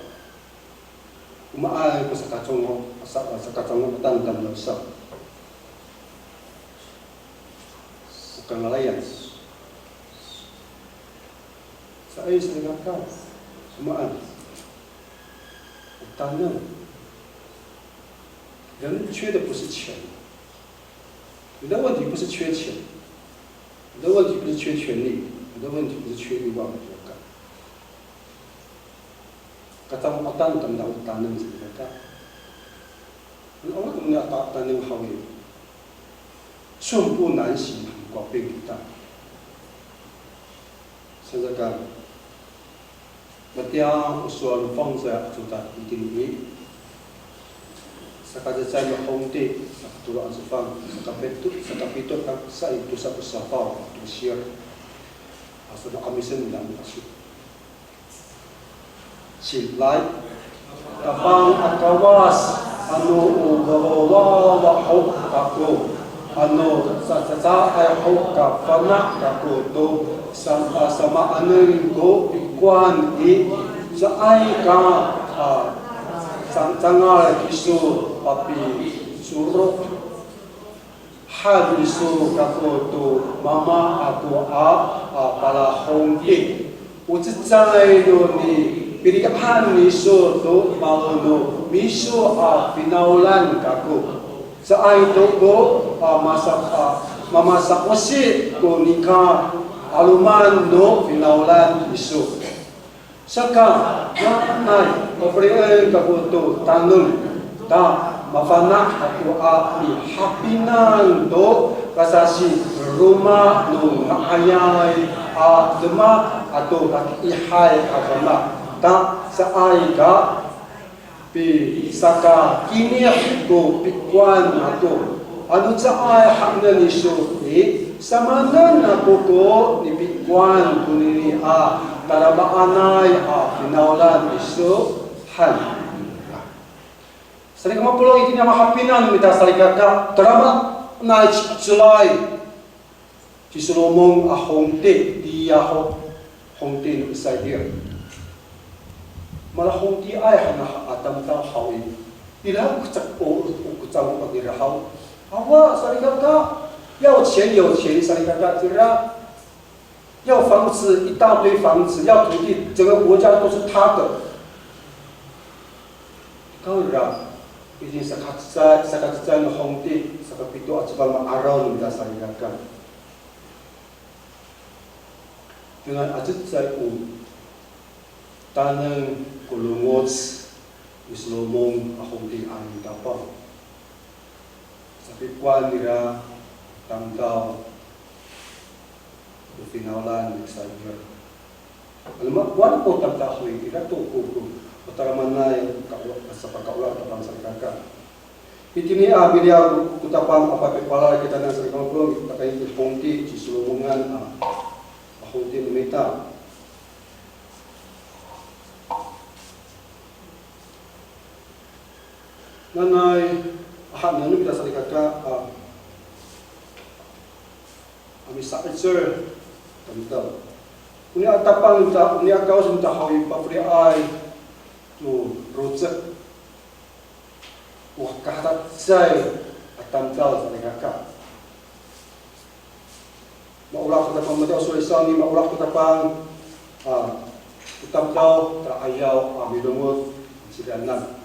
O maan ko sakacango, sa, sakacango'otan no tamdaw saw? O kangalayan. Sa, ay, salikaka. O maan? O taneng. 人缺的不是钱，你的问题不是缺钱，你的问题不是缺权力，你的问题不是缺欲望，我看。 Kacango'otan no tamdaw o taneng sa kaka. Ano, ano ko maan a ta-, taneng haw i, 寸步难行 han ko pin kita. Saan sa ka, matiya o sowal no Fangcalay a codad itini i, sakacecay no Hongti, sakatolo a cefang, sakapito, sakapito, sa i tosa ko safaw, tosir. Asa no 'Amisen namo aso. 起来, Tapang a Kawas, ano o wawawawa ho kako, ano cacacecay ho kafana' kako to sa-, a, samaanen ko pikowan i, caay ka, a, cang-, cangal kiso papicorok han iso kako to mama ako a, a, palahongti. O cecay no nipili'an iso to malo no miso a finawlan kako. Caay to ko, a, masa-, a, mamasa'osi ko nika 'aloman no finawlan iso. Saka, nanay, pafelien kako to taneng, ta mafana' ako a mihapinang to kasasiroma no nga'ayay a demak ato kakiihay a demak, ta caay ka pisakakinih ko pikowan ako. Ano caay haenen iso i, samaanen ako ko nipikowan konini a tadamaanay a finawlan iso han. Sa lima polo' itini a mahapinang mita salikaka, tadamaanay ci'ecelay ci Solomon a hongti, tiya ho, hongti no Israil. Malahongtiay han a tamdaw haw i, ira ko kacang-, o, o kacangko'ot nira haw? Awa salikaka, 要钱有钱 salikaka cira, 要房子一大堆房子，要土地，整个国家都是他的。Kawira, itini sakacecay, sakacecay no hongti, sakapito a cefang ma'araw no mita salikaka. Dengan a cecay o taneng ko longoc ni Solomon a hongti a mitapang. Sapikowan nira tamdaw ko finawlan ni Israil. Ano makowan ko tamdaw haw i, ira to ko, ko, ko tadamaanay ka, sapakaolah Tapang salikaka. Itini a miliyaw ko Tapang a papipalal kitanan sa lima polo', pakayni i hongti ci Solomongan a, a hongti no mita. Nanay, a haenen no mita salikaka, a, a misa'icel tamdaw. O niya Tapang ta, o niya Kawas mita haw i pafeliay to rocek. O kahacecay a tamdaw salikaka. Maolah ko Tapang, matiya o sowal i sawni, maolah ko Tapang, a, ko tamdaw, tala'ayaw, a, milongoc, ciraan.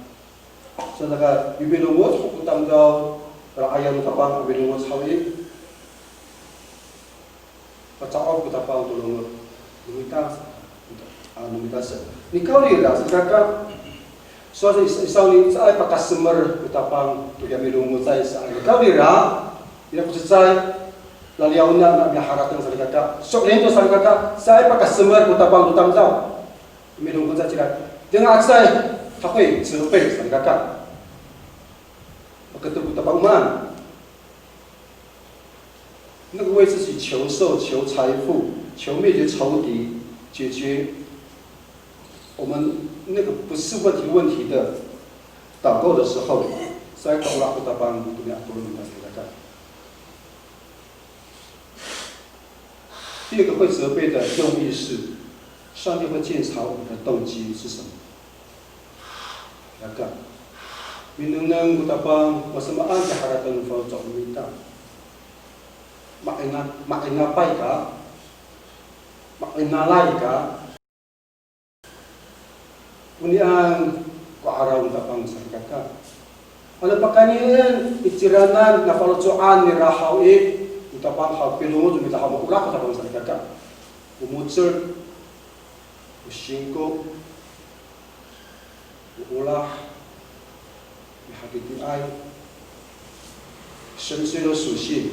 Saka, milongoc ko tamdaw, tala'ayaw no Tapang, a, milongoc haw i. Paca'of ko Tapang to longoc no mita, a, no mita sa. Nikawrira, salikaka, sowal i, i sawni caay pakasemer ko Tapang to ya milongocay saan. Nikawrira, ira ko cecay, laliyaw na, na miharateng salikaka. So'elin to salikaka, caay pakasemer ko Tapang to tamdaw. Milongocay cira. Dengan cecay, 他会责备 salikaka. Makato ko Tapang o maan. 那个为自己求寿、求财富、求灭绝仇敌、解决我们那个不是问题问题的祷告的时候，在祷告当中，我们要多问大家。第二个会责备的用意是，上帝会鉴察我们的动机是什么。 Aka, minengneng ko Tapang, masamaan ko harateng no faloco' no mita. Ma'ina, ma'inapay ka, ma'inalay ka. Onian ko 'araw no Tapang salikaka. Ano pakaynien i tiranan nafaloco'an nira haw i, ko Tapang haw pilongoc no mita haw, maolah ko Tapang salikaka. O mo^cel, o singko, o olah, o hakitiay, 神圣的属性，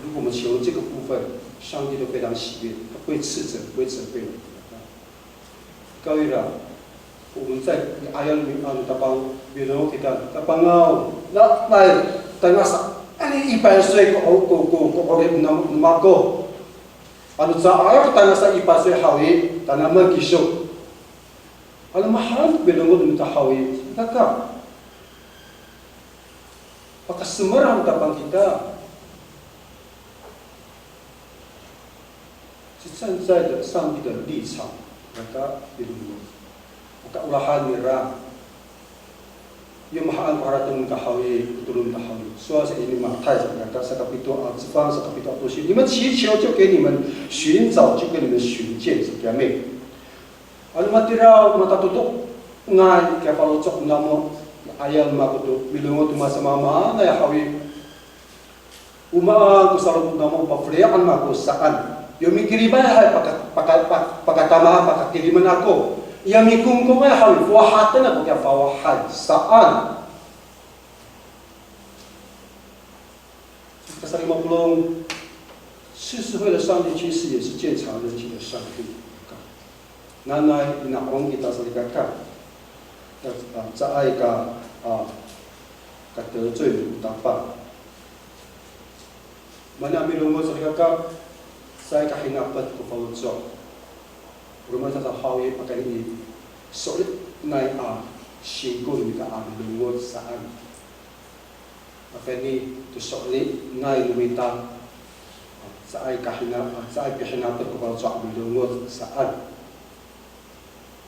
如果我们求这个部分，上帝都非常喜悦，他不会斥责，不会责备我们。Kawrira, 我们在 ayaw mi, ano Tapang, milongoc kita, Tapangaw, na, na, tangasa, ano i pasowal ko, ko, ko, ko 'orip no, no mako. Ano caay ko tangasa i pasowal haw i, tanamen kiso. Ano mahaen ko milongoc no mita haw i, salikaka. Pakasemer han Tapang kita. 是站在的上帝的立场，maka milongoc. Maka olahan nira. Yo mahaen ko harateng no mita haw i, ko tolon no mita haw i. Sowal sa ini Matay, sa, maka sakapito a cefang, sakapito a tosil. 你们祈求，就给你们；寻找，就给你们寻见，sa kiyami. Ano matiraw, matatodongay ko faloco' namo, ayaw mako to milongoc to masamaamaanay haw i. O maan ko salofo namo, pafelian mako saan. Yo mikilibay hay paka, paka, paka, pakatama, pakakilimen ako. Yo mikongkongay haw i, fawahaten ako kiya fawahay saan. Kasalima polong, 是智慧的上帝其实也是鉴察人心的上帝。Nanay, ina'ong kita salikaka. Caay ka, a, ka 得罪 no Tapang. Mana milongoc salikaka, caay ka hinapet ko faloco'. Roma tata haw i, pakayni i so'elinay a singko no mita a milongoc saan. Pakayni to so'elinay no mita, caay ka hina, caay pihinapet ko faloco' a milongoc saan.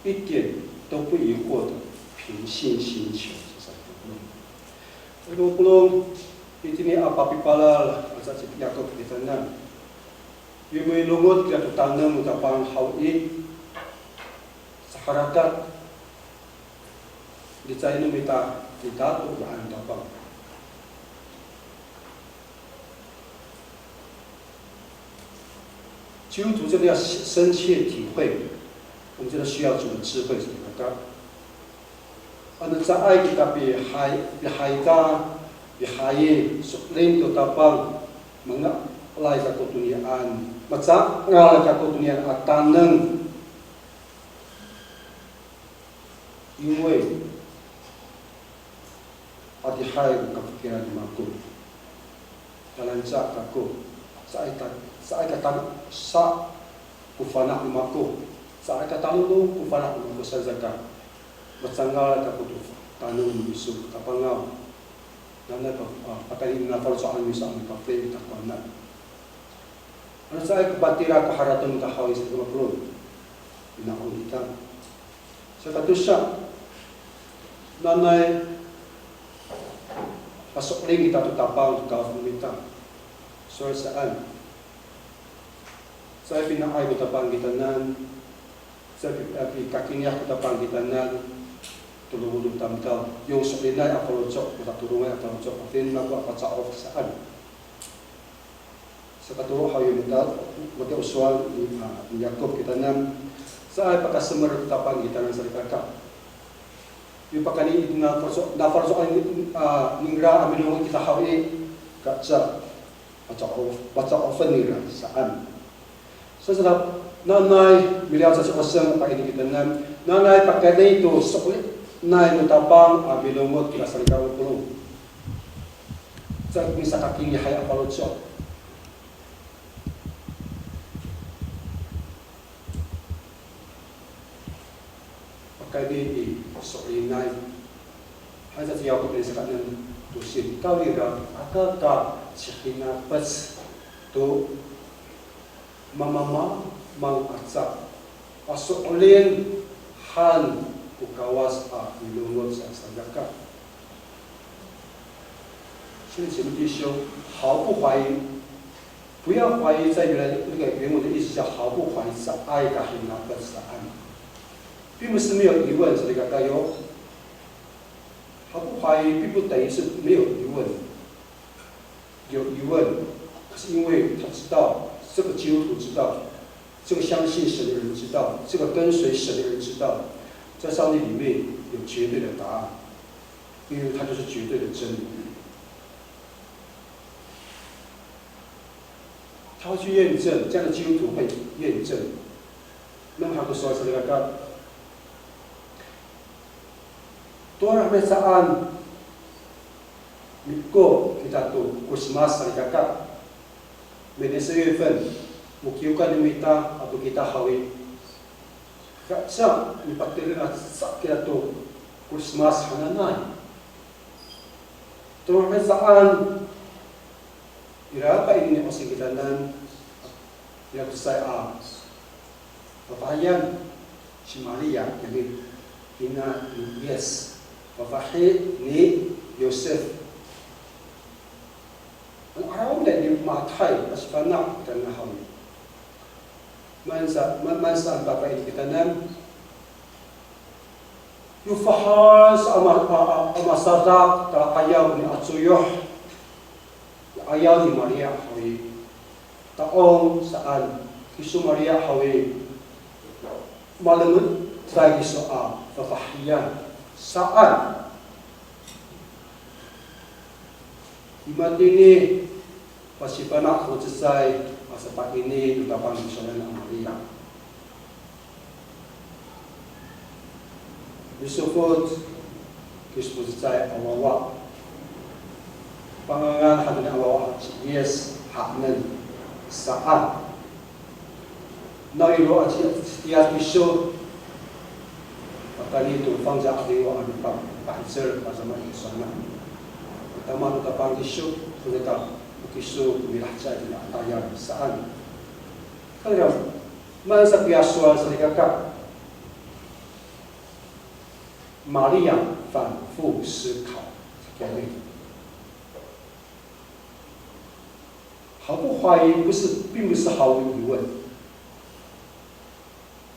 一点都不疑惑的凭信心求，sa saan. Ano polong, itini a papipalal aca ci Yakop kitanan. Yo milongoc kita to taneng no Tapang haw i, saharakat, licayen no mita, mita to i ano Tapang. 基督徒真的要深切体会，我们真的需要主的智慧，怎么办？Ano caay kita pihay, pihayda, pihayi, so'elin to Tapang, mangalay kako tonian, macangal kako tonian a taneng. 因为 adihay ko kafikiran no mako. Talanca kako, caay ka, caay ka tangasa ko fana' no mako, caay ka talolong ko fana' no mako saan saka, macangal kako to Tanom no miso, Tapangaw. Nanay pa, a, pakayni no faloco'an no miso a mipafeli i takowanan. Ano caay ko patira ko harateng no mita haw i, sa ko mapolong. Mina'on kita. Saka tosa, nanay paso'elin kita to Tapang to ka'of no mita. Sowal saan. Caay pina'ay ko Tapang kitanan, caay pi-, a, pikakiniyah ko Tapang kitanan, to lowod no tamdaw, yo so'elinay a faloco', matatodongay a faloco', pafinako a paca'of saan. Saka tolo haw yo mita, matiya o sowal ni, a, ni Yakop kitanan, caay pakasemer ko Tapang kitanan salikaka. Yo pakayni i, na faloco', na faloco', a, ningra a milongoc kita haw i, kaca paca'of, paca'ofen nira saan. Saka nanay miliyaw sa ci Oseng a pa'ini kitanan, nanay pakayni to so'elinay no Tapang a milongoc kira salikaka a polong. Caay ko misakakingihay a faloco'. Pakayni i so'elinay. Hay sa ci Yakop saka enem tosil. Kawrira, aka ka cihinapec to mamamang aca a so'elin han ko Kawas a milongoc a salikaka. 所以姐妹弟兄，毫不怀疑，不要怀疑，在原来那个原文的意思叫毫不怀疑，caay kahinapec saan，并不是没有疑问，salikaka yo。毫不怀疑并不等于是没有疑问，有疑问，可是因为他知道，这个基督徒知道，这个相信神的人知道，这个跟随神的人知道，在上帝里面有绝对的答案。 因为它就是绝对的真理。他会去验证，这样的基督徒会验证。那么他就说这个，tona mihecaan, miko kita to Christmas salikaka. 每年四月份，mokiyokan no mita ato kita haw i, kaca mipatireng aca kita to Christmas hananay. Tona mihecaan, ira pa'ini ni Oseng kitanan, ira ko cecay a fafahiyan, ci Maria, kiyami, ina ni Yis, fafahi ni Yosef. Ano araw ni Matay, pasifana' kitanan haw i. Maan sa, ma-, maan sa pa'ini kitanan. Yo fahal sa a ma-, a, a, a masadak ta ayaw ni a coyoh. Ayaw ni Maria haw i. Ta'ong saan, kiso Maria haw i. Malemed sa kiso a fafahiyan saan. I matini pasifana' ko cecay a sapa'ini no Tapang So'elin a Maria. Misofot kiso ko cecay a wawa. Pangangan han toni a wawa ci Yis hanen saan. Nawiro a ci, citiya kiso, pakayni to fangcal a 'Adingo a mipa'icel, pasama i sona. Tama no Tapang kiso, saka kiso ko milahecay kina a tayal saan. Kira, maan sa piya sowal salikaka. Maria 反复思考 kiyami. 毫不怀疑，不是，并不是毫无疑问。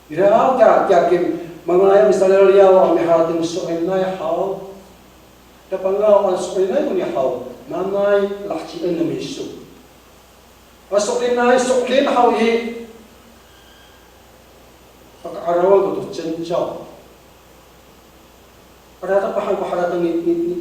Ira ka, tiya kim, manga'ay a misaliyawliyaw a miharateng so'elinay haw. Tapangaw a so'elinay koni haw, nanay lahecien no miso. A so'elinay, so'elin haw i, paka'arawan to to 征兆. Ira tapahan ko harateng ni, ni, ni,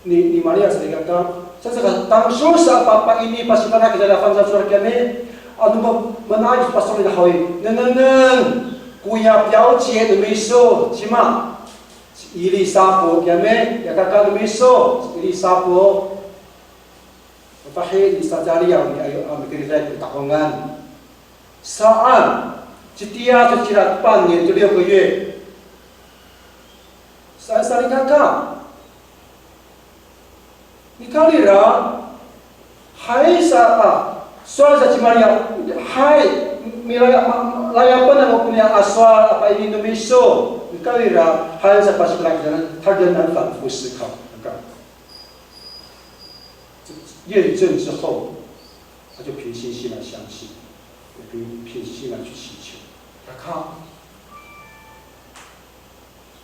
ni, ni Maria salikaka. Sa, sa, 当初 sa pa'ini pasifana' kita a fangcal sowal kiyami. Ano ma-, mana'ay paso'elin haw i. Nengnengen, koya 表姐 no miso, cima. Ci Ilisapo kiyami, ya kaka no miso, ci Ilisapo. Fafahi ni Sakariya, ni ayo, a, mikeriday to takongan. Saan, citiya to cira 半年 to 六个月. Salikaka. Nikawrira, hay sa, a, sowal sa ci Maria, hay, milaya, ma-, layapen ako koniya a sowal a pa'ini no miso. Nikawrira, hay sa pasiplak, 他仍然反复思考。验证之后，他就平心静气来相信，平，平心静气来去祈求。Kaka,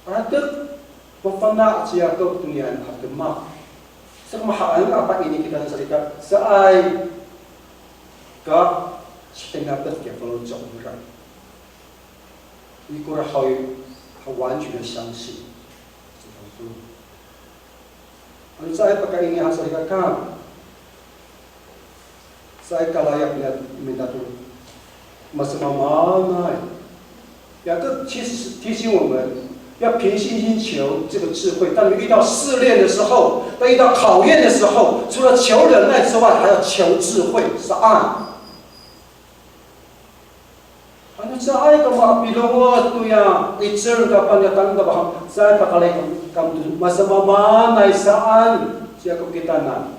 Aratek, mafana' ci Yakop tonian a demak. Saka mahaen a pa'ini kita salikaka, caay ka sitinapet kiya faloco' nira. Ikor haw i, 他完全的相信。Ano caay pakaini han salikaka. Caay ka layap niyam, niyam to masamaamaanay. 雅各其实提醒我们，要凭信心求这个智慧。当你遇到试炼的时候，当遇到考验的时候，除了求忍耐之外，还要求智慧，saan. Ano caay kamo a pilongoc toya 'icel no tapang niyam, caay pakalay kamo to masamaamaanay saan, ci Yakop kitanan.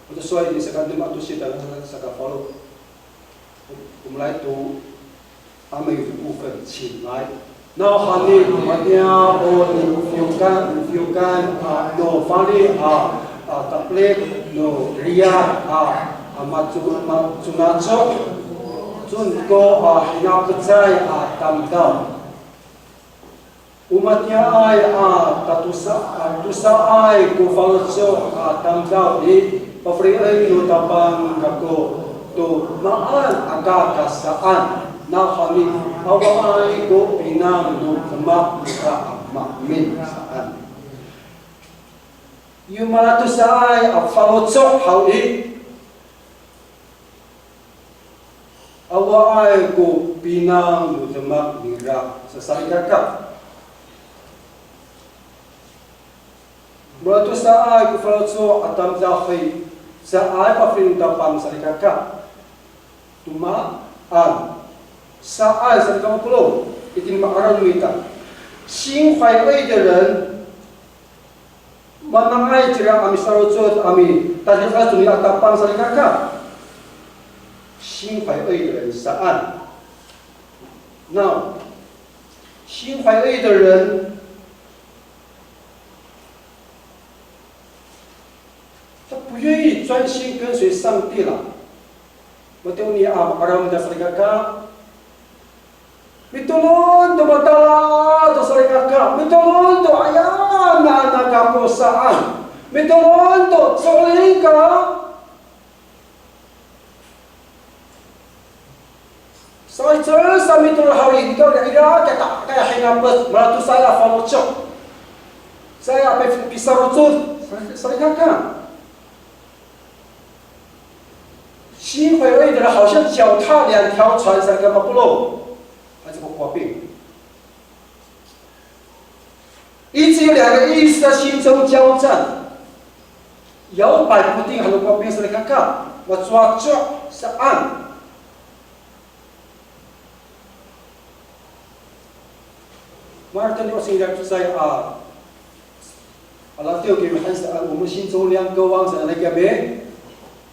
Mato sowal i, saka enem ato sici, saka falo. 我们来读阿美语的部分，请来。 Nawhani, matiya o nifiyokan, nifiyokan, a, no fali, a, a, tapelik no riyar, a, a, maco-, maconaco, conko, a, hinapecay, a, tamdaw. O matiyaay, a, tatosa, a, tosaay ko faloco', a, tamdaw i, pafelien no Tapang kako to maan aka ka saan. Nawhani, awaay ko pinang no demak nira a maemin saan. Yo malatosaay a faloco' haw i, awaay ko pinang no demak nira, sasalikaka. Malatosaay ko faloco' a tamdaw i, caay pafelien no Tapang, salikaka. To maan saan, salikaka mapolong, itini ma'araw mita. 心怀恶意的人, manangay cira a misarocod a mitadi'ec to nira Tapang, salikaka. 心怀恶意的人 saan. Naw, 心怀恶意的人 他不愿意专心跟随上帝了。Matini a ma'araw mita, salikaka. Mitolon to matala to, salikaka. Mitolon to aya nana kako saan. Mitolon to so'elin ka. Sa'icel sa mitolon haw i, nikawrira, ira kata, kaya hinapec, malatosaay a faloco'. Caay a pi-, pisarocod, salikaka. 心怀恶意的人好像脚踏两条船，salikaka mapolong. 还是不过病。 一直有两个意思在心中交战，摇摆不定，han no kowaping, salikaka, macowacowa saan. Mararid to ni o singilak to saya a, a latiw kami han saan, 我们心中两个王 saan kami.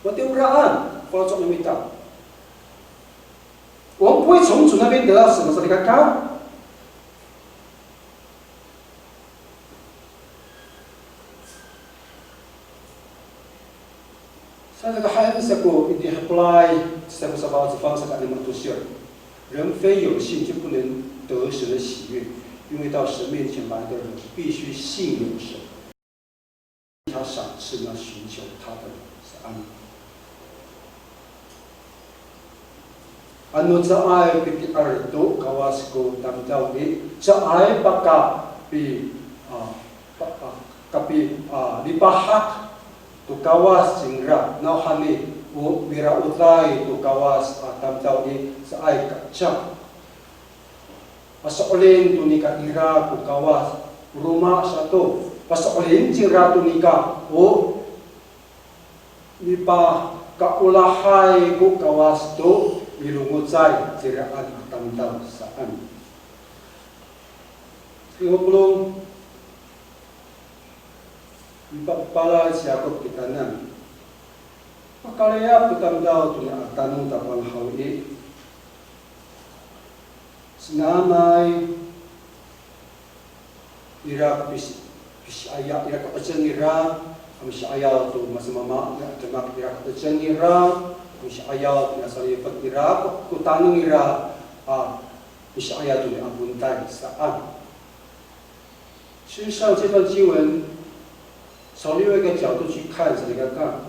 Matiya o raan, faloco' no mita. 我们不会从主那边得到什么，salikaka. Saka han sa ko itini i hepelay, sa ko safaw a cefang saka enem ato sici. 人非有信就不能得神的喜悦，因为到神面前来的人必须信有神， 他赏赐那寻求他的人。Saan. Ano caay piti'er to Kawas ko tamdaw i, caay pakapi, a, pa-, a, kapi, a, lipahak to Kawas cingra, nawhani o mira'oday to Kawas a tamdaw i, caay kaca. Paso'elin to nika ira ko Kawas, roma sato. Paso'elin cingra to nika o mipakaolahay ko Kawas to milongocay ciraan a tamdaw saan. Polong, mipapalal ci Yakop kitanan. Pakaliyap ko tamdaw to niya a tanong tapang haw i. Sanay ira ko pis-, pisi'ayaw, ira ko 'icel nira, a misi'ayaw to masamaama a demak, ira ko 'icel nira, a misi'ayaw to niya salifet nira, ko tanong nira, a misi'ayaw to niya a pontay saan. 事实上，这段经文从另外一个角度去看，salikaka，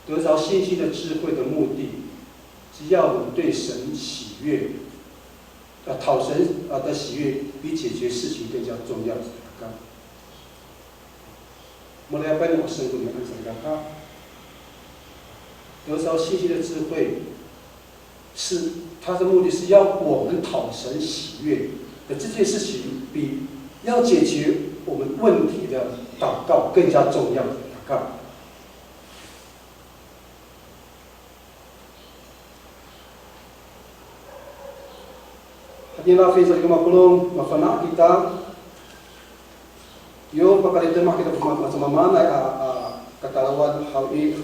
得着信心的智慧的目的，是要我们对神喜悦，要讨神啊的喜悦，比解决事情更加重要。Salikaka。 Malayapay no 'aseng ko niyaan, salikaka. 得着信心的智慧，是它的目的是要我们讨神喜悦的这件事情，比要解决我们问题的祷告更加重要。Salikaka. Hatira, salikaka mapolong, mafana' kita. Yo, pakayni demak kita ko ma-, masamaamaanay a, a, katalawan haw i.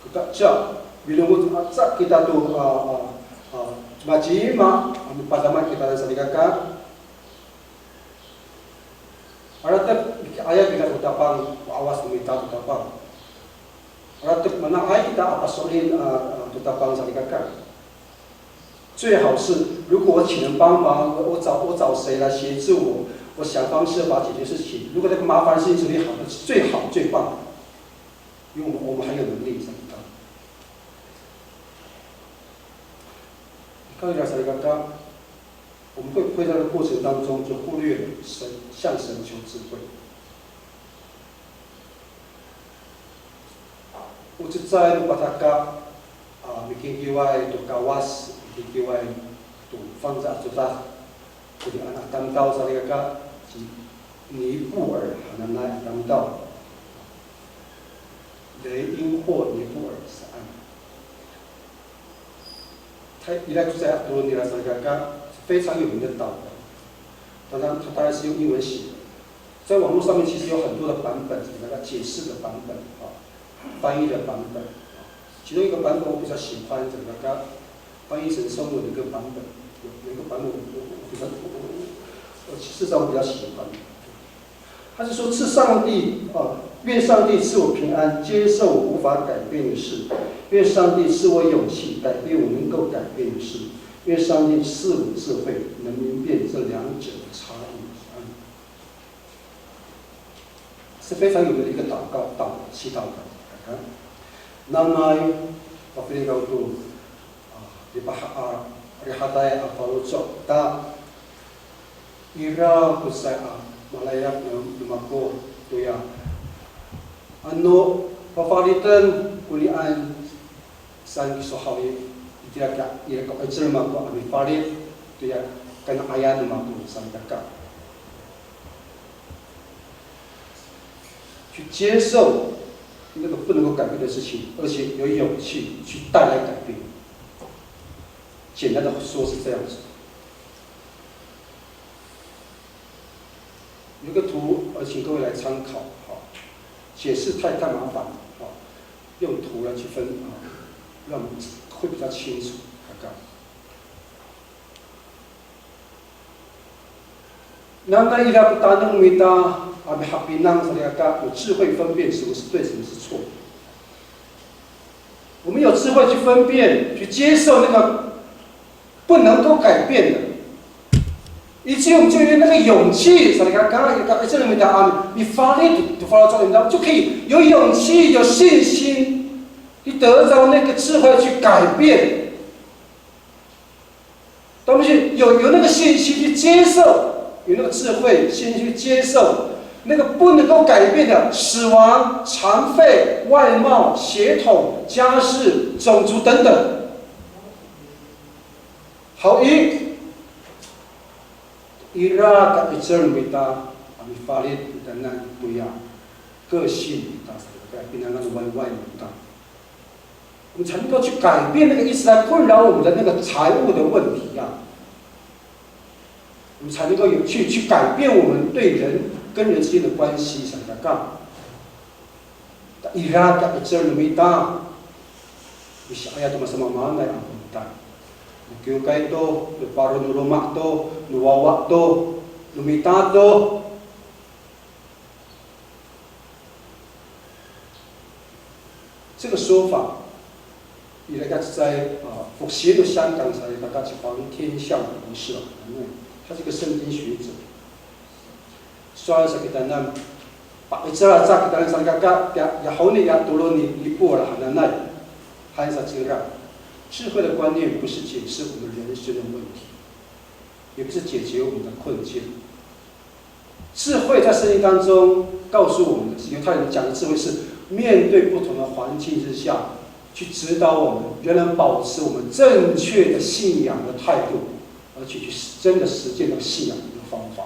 Kakaca, milongoc aca kita to, a, a, a, cimacima, a, mipadama kita, salikaka. Aratek, aya kita ko Tapang, o 'awas no mita ko Tapang. Aratek, mana'ay kita a paso'elin, a, a, to Tapang, salikaka. 最好是，如果我请人帮忙，我，我找，我找谁来协助我，我想方设法解决事情。如果那个麻烦事情处理好，那是最好最棒的，因为我们，我们很有能力，salikaka. Ikaw ira, salikaka, 我们会不会在这个过程当中就忽略了神，向神求智慧？ O cecay no Pataka, a, mikikiway to Kawas, mikikiway to fangcal a codad, to niyaan a tamdaw, salikaka, ci 尼布尔 hananay a tamdaw. 雷音或尼布尔 saan. 他，ira ko cecay a tolon nira, salikaka, 非常有名的祷文。当然，他当然是用英文写的。在网络上面其实有很多的版本，那个解释的版本啊，翻译的版本啊。其中一个版本我比较喜欢，整个翻译成中文的一个版本，有，有一个版本我，我，我比较，我，我，我事实上我比较喜欢。 他是说，赐上帝，啊，愿上帝赐我平安，接受我无法改变的事。愿上帝赐我勇气，改变我能够改变的事。愿上帝赐我智慧，能明辨这两者的差异。阿们。是非常有名的一个祷告，祷，祈祷的。啊，那么，我非常感动。 A, ripaha-, a, rihaday a faloco' ta, ira ko cecay a malayap no, no mako toya. Ano pafaliten konian saan kiso haw i, itira ka, ira ko 'icel no mako a mifalit toya kana'ayan no mako, salikaka. 去接受那个不能够改变的事情，而且有勇气去带来改变。简单的说是这样子。有个图，呃，请各位来参考，好，解释太，太麻烦了，好，用图来去分啊，让我们会比较清楚，大概。 Nanay ira ko tanong mita a mihapinang, salikaka, 有智慧分辨什么是对，什么是错。我们有智慧去分辨，去接受那个不能够改变的，以至于我们就有那个勇气，salikaka, ira ko tanong mita a mifalit to faloco' no mita, 就可以有勇气、有信心，去得到那个智慧去改变。 当我们去有，有那个信心去接受，有那个智慧，信心去接受那个不能够改变的死亡、残废、外貌、血统、家世、种族等等。Haw i, ira ko 'icel no mita a mifalit kitanan toya 个性 no mita, salikaka, pinangan no wayway no mita. 我们才能够去改变那个一直在困扰我们的那个财务的问题呀。才能够有去，去改变我们对人跟人之间的关系，salikaka. Ta ira ko 'icel no mita, misi'ayaw to masamaamaanay a mita. No kiwkay to, no paro no loma' to, no wawa to, no mita to. 这个说法，ira ko 'icel, 啊，复兴的香港才大概是黄天笑博士啊，因为他是个圣经学者。Sowal sa kitanan, pa'icel aca kitanan salikaka, ya, ya honi ya tolon ni, ni Pol hananay, han sa cingra. 智慧的观念不是解释我们人生的问题，也不是解决我们的困境。 智慧在圣经当中告诉我们的是，犹太人讲的智慧是面对不同的环境之下，去指导我们仍然保持我们正确的信仰的态度，而且去真的实践那个信仰的一个方法。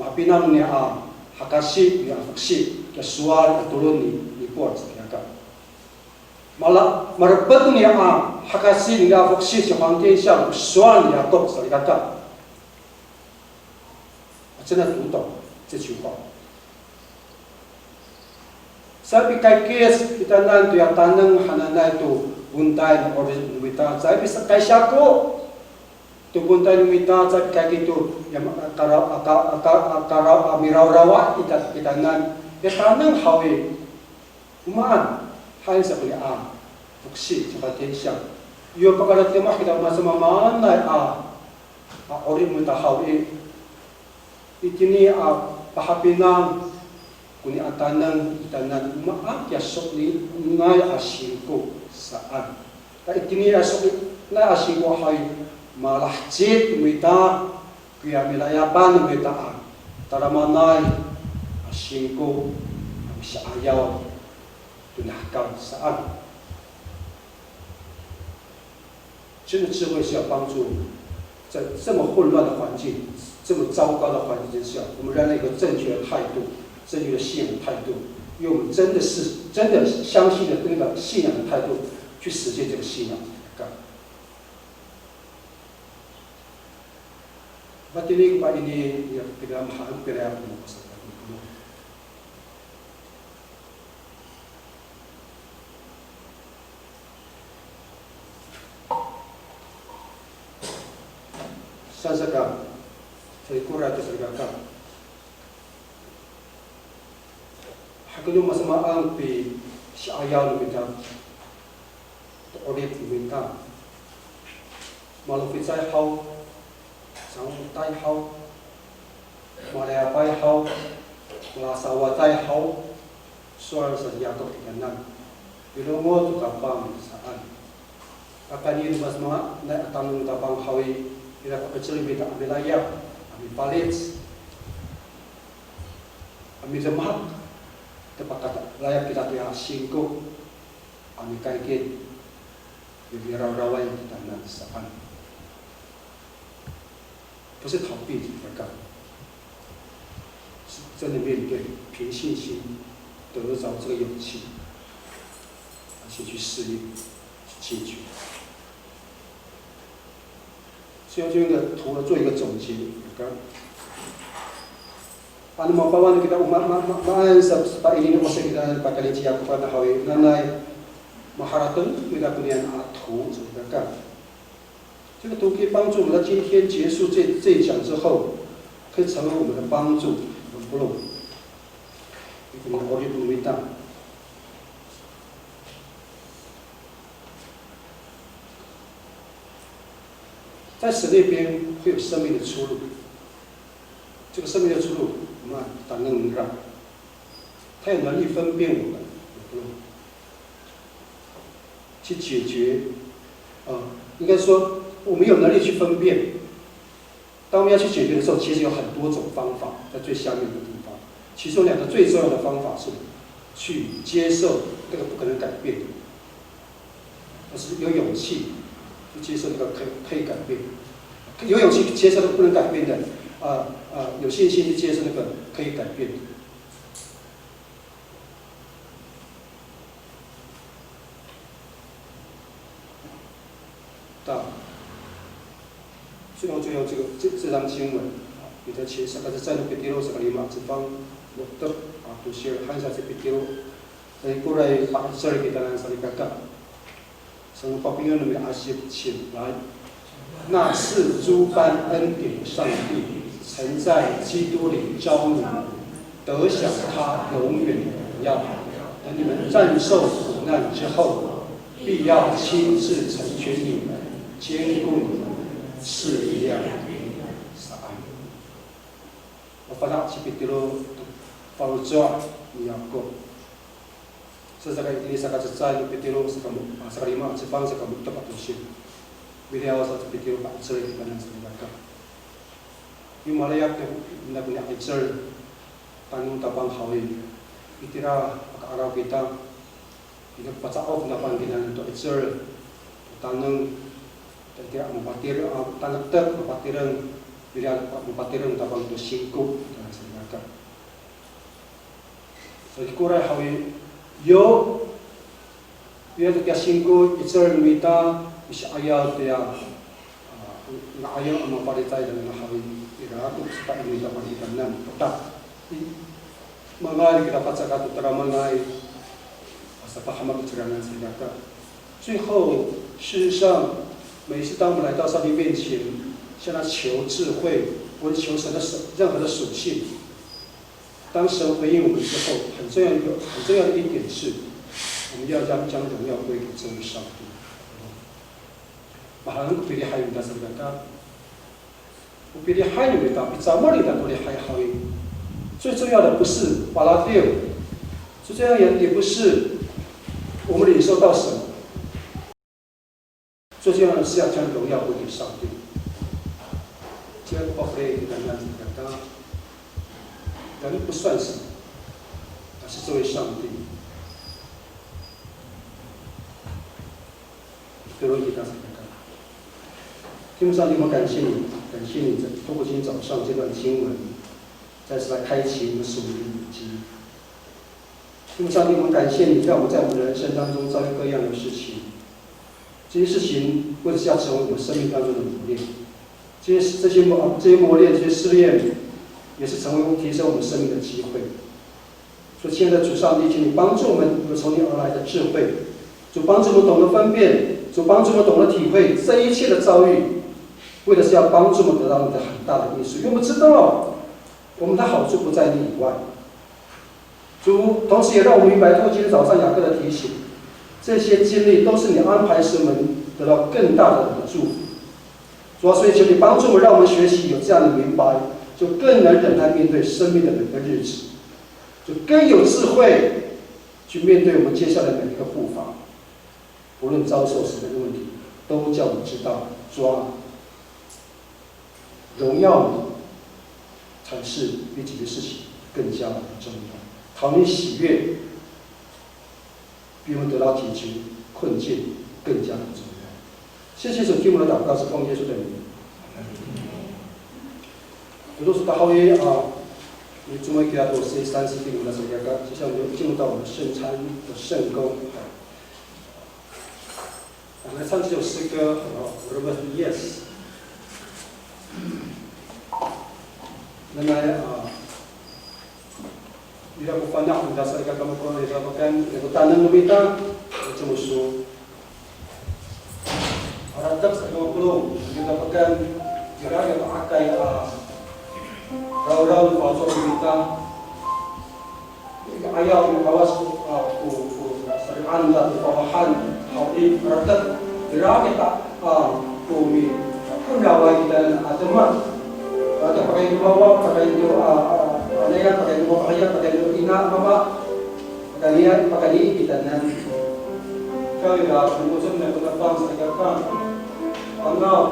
Mapinang niya a hakasi niya a foksi, kiya sowal a tolon ni, ni Pol sa kiya ka. Mala, marepet niya a hakasi niya a foksi ci 黄天笑 sowal ni Yakop salikaka. 真的读懂这句话。Sapikaykis kitanan to ya taneng hananay to pontay no 'orip no mita, sapisa, kaysako to pontay no mita, sapikaykis to ya ma-, karaw, aka, aka, karaw, a, mirawrawa ita, kitanan. Ya taneng haw i, o maan, han sa ko niya a foksi ci 黄天笑. Yo pakalatema kita masamaamaanay a, a 'orip no mita haw i, itini a pahapinang ko niya a taneng, itanan o maan kiya so'elinay a singko saan. Ta itini a so'elinay a singko haw i, malaheci no mita, koya milayapan no mita a tadamaanay a singko a misi'ayaw to nahkaw saan. 真的智慧是要帮助我们在这么混乱的环境、这么糟糕的环境之下，我们仍然有个正确的态度、正确的信仰的态度，因为我们真的是真的相信的那个信仰的态度去实践这个信仰。Matini ko paini, ya, pila mahaen, pila ya, Saan sa ka, salikora to salikaka. Hakeno masamaan pisi'ayaw no mita to 'orip no mita. Maloficay haw, sangotay haw, malayapay haw, malasawatay haw, sowal sa Yakop kitanan. Milongoc to Tapang saan. Pakayni no masamaanay a taneng no Tapang haw i, ira ko 'icel no mita a milayap, a mifalic, a midemak, to pakalayap kita toya singko a mikaykid, mirawraway kitanan saan. 不是逃避，是真的面对，凭信心得着这个勇气，而且去适应、去解决。所以用这个图做一个总结，刚 Ano mapawan kita o ma, ma, ma, maan sa, sa paini no 'osi kita pakayni ci Yakop a haw i, nanay maharateng kita konian a to, salikaka. 这个图可以帮助我们在今天结束这，这一讲之后，可以成为我们的帮助。Polong. Ito na 'orip no mita. 在神那边会有生命的出路。这个生命的出路，我们要打那个让，他有能力分辨我们，去解决。呃，应该说，我们有能力去分辨。当我们要去解决的时候，其实有很多种方法，在最下面的地方。其中两个最重要的方法是去接受那个不可能改变的。 而是有勇气去接受那个可以，可以改变，有勇气接受那个不能改变的，啊，啊，有信心去接受那个可以改变的。到最后，最后这个，这，这张经文，啊，彼得前书，saka cecay no Pitiro, saka lima a cefang, mo^tep a tosir, han sa ci Pitiro, saikoray pa'icel kitanan salikaka. Sa no papinengen no miasip, 请来。那赐诸般恩典的上帝，曾在基督里召你们，得享他永远的荣耀。等你们战胜苦难之后，必要亲自成全你们，坚固你们，赐力量给你们。Saan. Mafana' ci Pitiro to faloco' ni Yakop. Sa saka itini saka cecay no Pitiro, saka mo-, a, saka lima a cefang, saka mo^tep a tosir. Miliyaw sa ci Pitiro pa'icel kitanan salikaka. Yo mararid to, ina ko ni'icel, taneng Tapang haw i, itira paka'araw kita, ina ko paca'of Tapang kitanan to 'icel, to taneng, to itira mapatireng, a, tanektek mapatireng, ira mapatireng Tapang to singko, kitanan salikaka. Saikoray haw i, yo, yo to kiya singko, 'icel no mita, misi'ayaw toya, a, nga'ayay a mapalicay kitanan haw i, ira ko saka no mita pakayni kitanan, pota. I, mangalay kita pacakat to tadamaanay, a, sapahemek i ciranan salikaka. 最后，事实上，每一次当我们来到上帝面前，向他求智慧，或者求神的属，任何的属性，当神回应我们之后，很重要的一个，很重要的一点是，我们要将，将荣耀归给这位上帝。Mahaen ko pilihay no mita salikaka. O pilihay no mita, picamol ita to lihay haw i. 最重要的不是 paladiw，最重要的也不是我们领受到什么，最重要的是要将荣耀归给上帝。Kita ko pafeli kitanan salikaka, 人不算什么，而是这位上帝。Tolon kita salikaka. 天父上帝，我们感谢你，感谢你在，透过今天早上这段经文，再次来开启我们属灵的眼睛。天父上帝，我们感谢你，让我们在我们的人生当中遭遇各样的事情，这些事情为的是要成为我们生命当中的磨练。这些，这些磨，这些磨练，这些试炼，也是成为提升我们生命的机会。 所以，亲爱的主上帝，请你帮助我们有从你而来的智慧，主帮助我们懂得分辨，主帮助我们懂得体会这一切的遭遇，为的是要帮助我们得到你的很大的益处。因为我们知道，我们的好处不在你以外。主同时也让我们明白，透过今天早上雅各的提醒，这些经历都是你安排，使我们得到更大的祝福。主啊，所以求你帮助我们，让我们学习有这样的明白，就更能忍耐面对生命的每个日子。 就更有智慧去面对我们接下来每一个步伐。无论遭受什么样的问题，都叫我们知道，主啊，荣耀你才是比这些事情更加的重要。讨你喜悦，比我们得到解决困境更加的重要。谢谢主，听我们的祷告是奉耶稣的名。 Todos tahawi, a, 你怎么给他做十三世纪五的时候，接下来我们就进入到我们圣餐的圣工。我们来唱这首诗歌，好不好？Yes。那么，啊， Ira ko fana' mita salikaka, mako ira ko peken, ira ko taneng no mita, 这么说。Haratap sa ko polong, ira ko peken, ira ko akay a rawraw no faloco' no mita. Ira ko ayaw no Kawas ko, a, ko, ko sari'an ta to fawahan, haw i, haratap, ira kita, a, ko mi, ko naway kita a demak. Ata pakayni to wawa, pakayni to, a, a, anayan, pakayni to wawa, pakayni to ina, mama, pakayni, pakayni kitanan. Kawira, mangkocok na ko Tapang salikaka. Pangaw.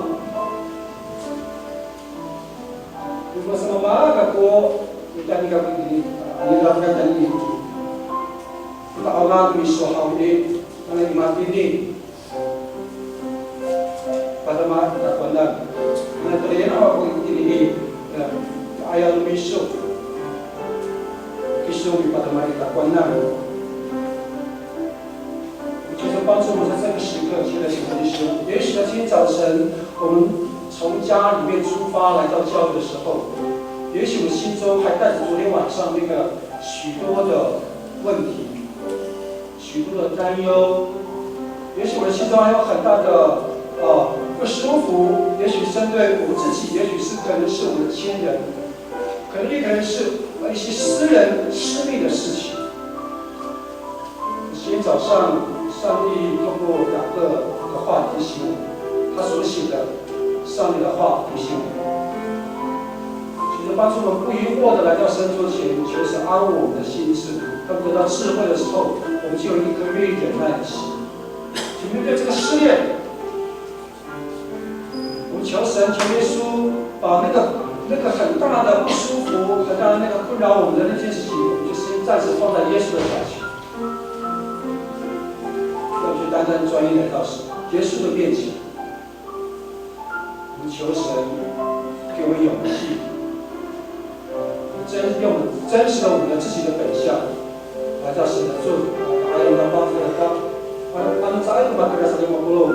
Masa mama kako, itini kako itini, a, nira kako itini. Kita awa miso haw i, ina i matini. Padama i takowanan. Na, toriyan awa ko itini i, ya, ayaw no miso. Kiso mipadama i takowanan. 就是帮助我们在这个时刻，现在请同学，也许在今天早晨，我们从家里面出发来到教会的时候，也许我们心中还带着昨天晚上那个许多的问题，许多的担忧，也许我们心中还有很大的呃不舒服，也许针对我们自己，也许是可能是我们的亲人，可能也可能是一些私人私密的事情。今天早上，上帝透过雅各的话提醒我们，他所写的上帝的话提醒我们，求神帮助我们不疑惑的来到神桌前，求神安慰我们的心智。当得到智慧的时候，我们就有一颗愿意忍耐的心，去面对这个试炼。我们求神，求耶稣把那个那个很大的不舒服，很大的那个困扰我们的那件事情，我们就先暂时放在耶稣的脚前，让我们就单单专一来到耶稣的面前。我们求神给我们勇气，真用真实的我们的自己的本相来到神的座，还有来帮助他。啊，他们在爱的嘛，给他上帝嘛，不漏。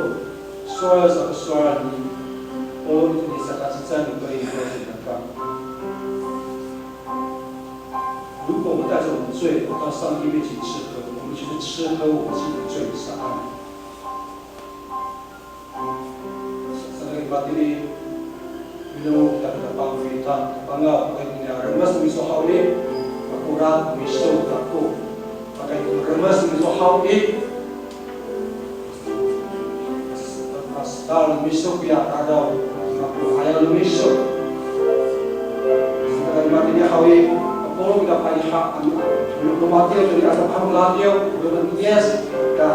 Sowal sa ko sowal ni Polo itini saka cecay no Korinto i kakang. 如果我们带着我们的罪到上帝面前吃喝，我们就是吃喝我们自己的罪，是爱。Saka matini, mino kita kita pangfita, pangaw, kaya niya, remes miso haw i, pakora miso kako. Pakay ko remes miso haw i, Pastal miso koya raraw, mako ayal miso. Saka matini haw i, Polo kita paliha, ano, ano, matiyo, to nika sa pamlatiyo, ano, yes, ka,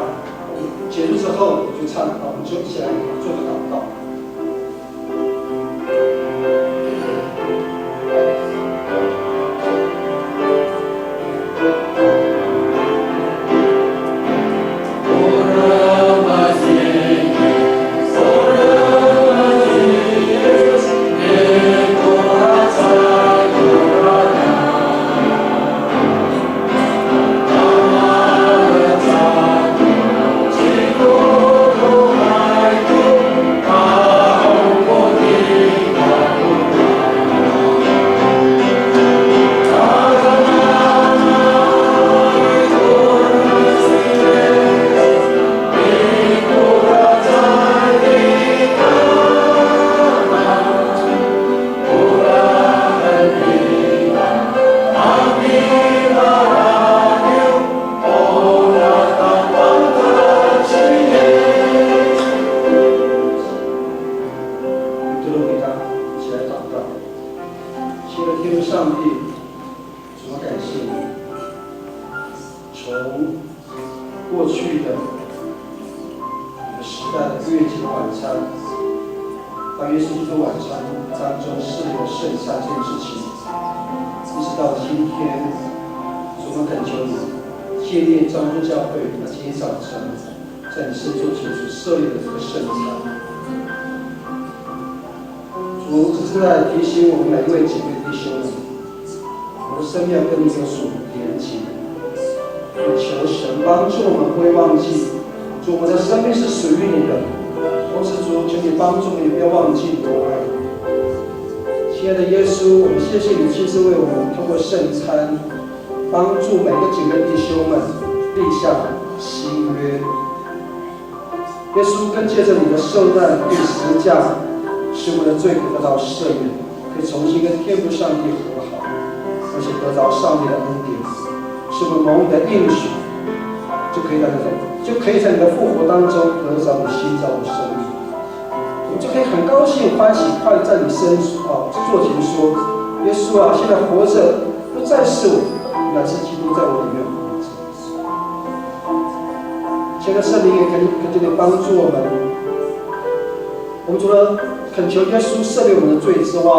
结束之后，就唱，我们就一起来做个祷告。 我们一起来祷告。亲爱的天父上帝，主啊，感谢你，从过去的时代的逾越节的晚餐，到耶稣基督晚餐当中设立的圣餐这件事情，一直到今天，主，我们恳求你纪念彰化教会，那今天早晨在你圣座前所设立的这个圣餐。主，这是在提醒我们每一位姐妹弟兄们，我们的生命要跟你有所连结。求神帮助我们不会忘记，主，我们的生命是属于你的。同时，主，求你帮助我们也不要忘记你的爱。亲爱的耶稣，我们谢谢你亲自为我们透过圣餐，帮助每个姐妹弟兄们立下新约。 耶稣更借着你的受难与十字架，使我们的罪得到赦免，可以重新跟天父上帝和好，而且得着上帝的恩典，使我们蒙你的应许，就可以在你的，就可以在你的复活当中得着你新造的生命。我们就可以很高兴欢喜快乐在你身，啊，座前说，耶稣啊，现在活着不再是我，乃是基督在我里面活着。 现在圣灵也恳，恳求你帮助我们。我们除了恳求耶稣赦免我们的罪之外，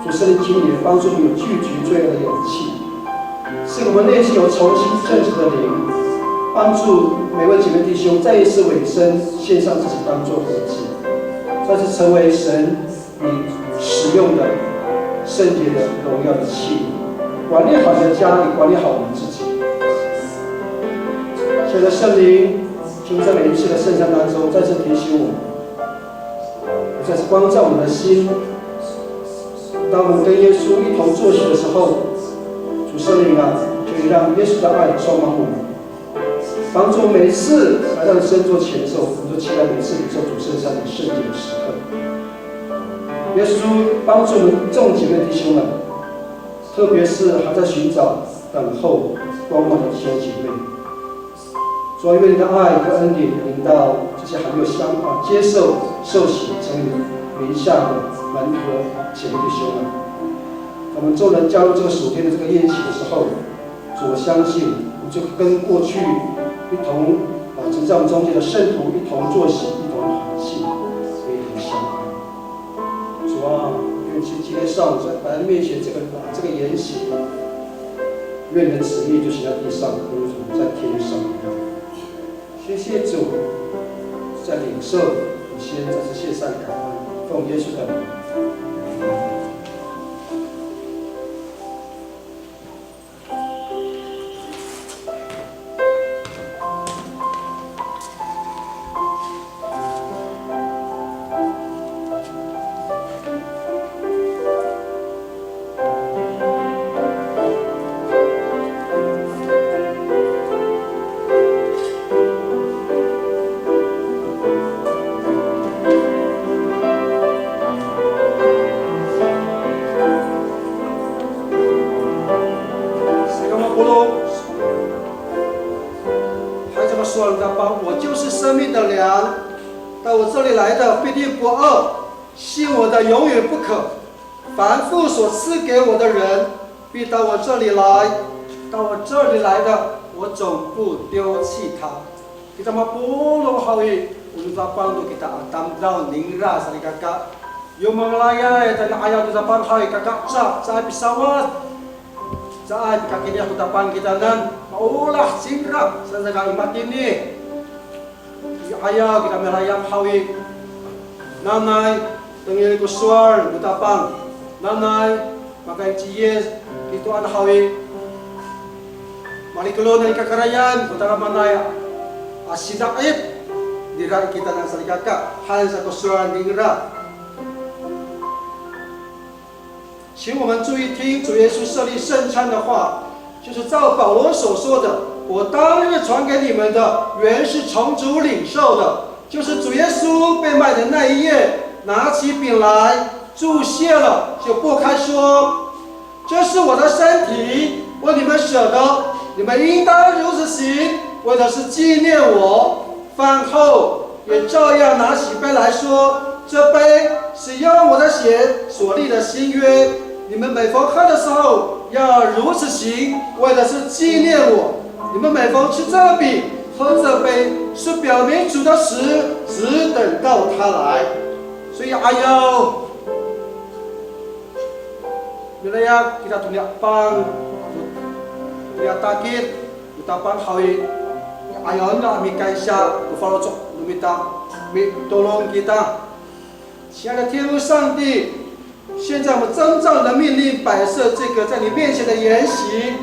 主，圣灵，请你也帮助我们有拒绝罪恶的勇气，使我们内心有重新正直的灵，帮助每位姐妹弟兄再一次委身，献上自己当作活祭，再次成为神 你使用的圣洁的荣耀的器皿，管理好你的家，也管理好我们自己。现在圣灵，求你在每一次的圣餐当中再次提醒我们，我再次光照我们的心。当我们跟耶稣一同作息的时候，主圣灵啊，求你让耶稣的爱充满我们，帮助我每一次来到你圣座前的时候，我们都期待每次领受主圣餐的圣洁的时刻。耶稣帮助我们众姐妹弟兄们，特别是还在寻找、等候、观望的弟兄姐妹。 主啊，愿你的爱和恩典临到这些还没有相啊接受受洗成为名下的门徒和姐妹弟兄们。我们众人加入这个属天的这个宴席的时候，主，我相信我们就跟过去一同啊，曾在我们中间的圣徒一同作息，一同团契，一同相爱。主啊，愿今今天上午在白人面前这个啊这个筵席，愿你的旨意就行在地上，如同在天上一样。 谢谢主，在领受以前，再次献上感恩，奉耶稣的名。Saka mapolong, hay, saka sowal no Tapang, 我就是生命的粮，到我这里来的必定不饿，信我的永远不渴。 凡父所赐给我的人，必到我这里来，到我这里来的，我总不丢弃他。Kita mapolong haw i, o no Tapang to kita a tamdaw ningra salikaka. Yo mangalayay, tayni 'ayaw no Tapang haw i, kaka ca, caay pisawad. Caay pakakiniyah ko Tapang kitanan, maolah cingra, saan saka i matini. I 'ayaw kita milayap haw i, nanay, tengil ko sowal no Tapang, nanay, pakayni ci Yis Kristoan haw i, malikelon i kakarayan ko tadamaanay a sida'it nira i kitanan salikaka, han sa ko sowal ningra. 请我们注意听主耶稣设立圣餐的话，就是照保罗所说的，我当日传给你们的，原是从主领受的，就是主耶稣被卖的那一夜，拿起饼来，祝谢了，就擘开说：“这是我的身体，为你们舍的，你们应当如此行，为的是纪念我。”饭后， 也照样拿起杯来说：“这杯是用我的血所立的新约，你们每逢喝的时候要如此行，为的是纪念我。你们每逢吃这饼、喝这杯，是表明主的死，直等到他来。”所以，ayaw, milayap kita to niya Pang, to niya takid, Tapang haw i, ayaw no a mikaysa ko faloco' no mita, mitolon kita. 亲爱的天父上帝，现在我们遵照你的命令摆设这个在你面前的筵席，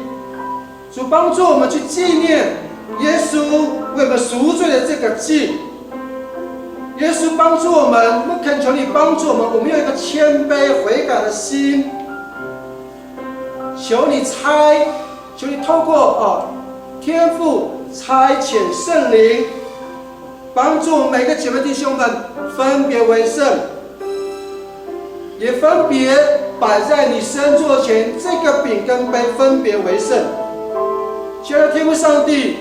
主帮助我们去纪念耶稣为我们赎罪的这个祭。耶稣帮助我们，我们恳求你帮助我们，我们有一个谦卑悔改的心。 求你差，求你透过，哦，天父差遣圣灵，帮助每个姐妹弟兄们分别为圣，也分别摆在你圣座前这个饼跟杯分别为圣。亲爱的天父上帝，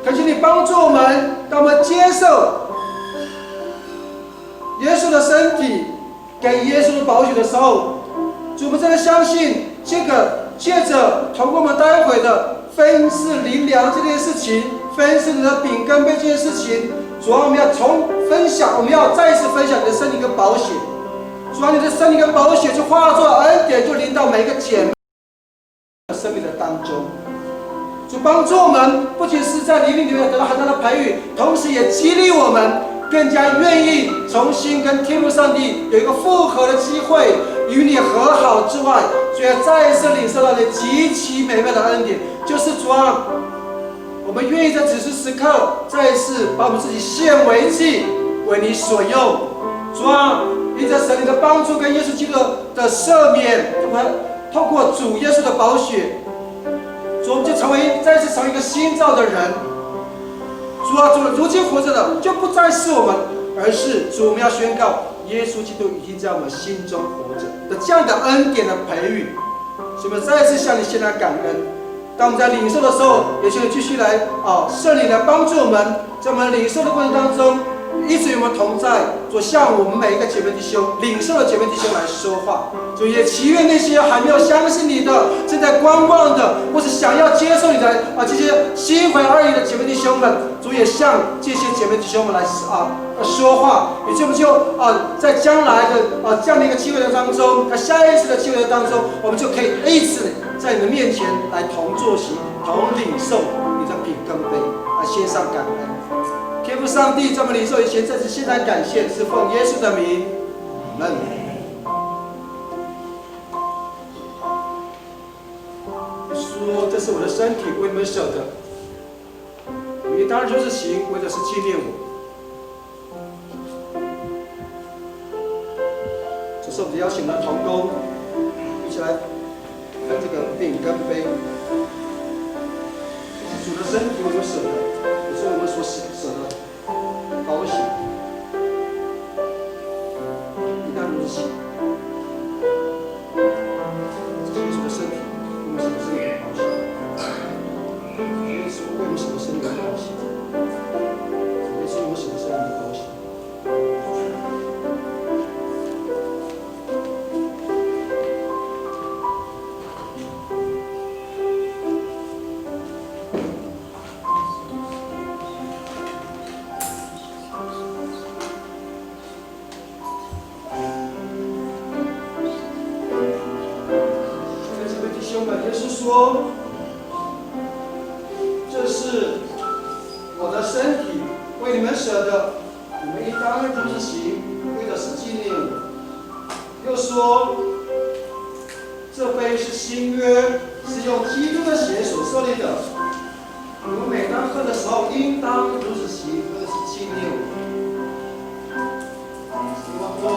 恳求你帮助我们，当我们接受耶稣的身体， 给耶稣的宝血的时候，主，我们真的相信这个借着透过我们待会的分赐灵粮这件事情，分赐你的饼跟杯这件事情，主啊，我们要重分享，我们要再一次分享你的身体跟宝血。主啊，你的身体跟宝血就化作恩典，就临到每一个姐妹 生命的当中。主帮助我们，不仅是在灵命里面得到很大的培育，同时也激励我们更加愿意重新跟天父上帝有一个复合的机会，与你和好之外，主要再一次领受到你极其美妙的恩典，就是主啊，我们愿意在此时此刻再一次把我们自己献为祭，为你所用。主啊，凭着神灵的帮助跟耶稣基督的赦免，我们透过主耶稣的宝血，所以我们就成为，再次成为一个新造的人。主啊，主，如今活着的就不再是我们，而是主，我们要宣告耶稣基督已经在我们心中活着的这样的恩典的培育。所以我们再一次向你献上感恩。当我们在领受的时候，也求你继续来，啊，圣灵来帮助我们，在我们领受的过程当中，一直与我们同在。主，向我们每一个姐妹弟兄，领受的姐妹弟兄来说话。主，也祈愿那些还没有相信你的、正在观望的，或是想要接受你的，啊，这些心怀二意的姐妹弟兄们，主也向这些姐妹弟兄们来，啊，说话。也就，就，啊，在将来的，啊，这样的一个机会当中，在下一次的机会当中，我们就可以一起在你的面前来同坐席、同领受你的饼跟杯，来献上感恩。天父上帝，在我们领受以前，再次献上感谢，是奉耶稣的名，阿门。说，这是我的身体，为你们舍的，你们当如此行，为的是纪念我。这时候，我们邀请我们的同工一起来分这个饼跟杯。主的身体，我们舍的，也是我们所舍的。 保险。你当如此行。耶稣的身体，我们什么身体的保险？耶稣为我们什么身体的保险？耶稣为我们什么身体的保险？ 弟兄们，耶稣说：“这是我的身体，为你们舍的，你们应当如此行，为的是纪念我。”又说：“这杯是新约，是用基督的血所设立的。你们每当喝的时候，应当如此行，为的是纪念我。” Sowal to,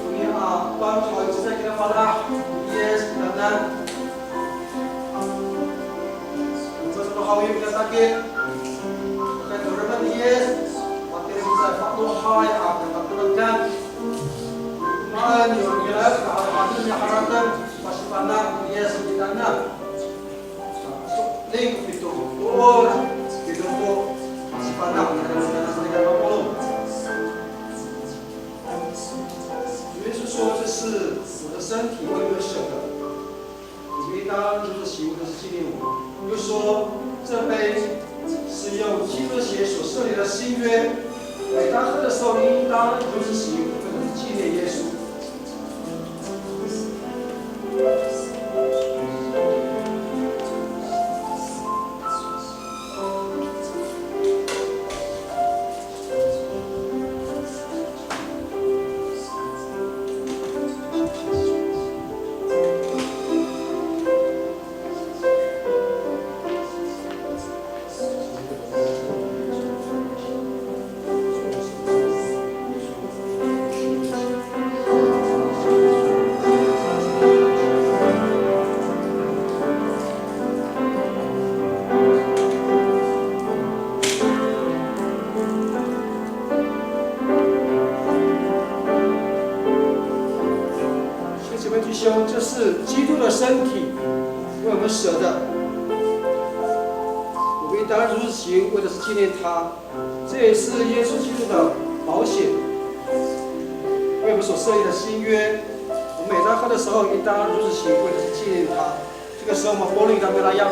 oniya a pangcalay cecay kina Pangcah, Yis, kitanan. Oniya to haw i, oniya sakit. Pakayni to demak ni Yis, pakayni cecay falohay a katatelekan. Maan yo ira ko harateng, harateng, pasifana'en ni Yis kitanan. 主耶稣说：“这是我的身体，为你们舍的，你们应当如此行，为的是纪念我。”又说：“这杯是用基督的血所设立的新约，每当喝的时候，应当如此行，为的是纪念耶稣。” 所以，姐妹弟兄，这是基督的身体，为我们舍的。我们应当如此行，为的是纪念他。这也是耶稣基督的宝血，为我们所设立的新约。我们每当喝的时候，应当如此行，为的是纪念他。这个时候，我们 polong i kamay layap.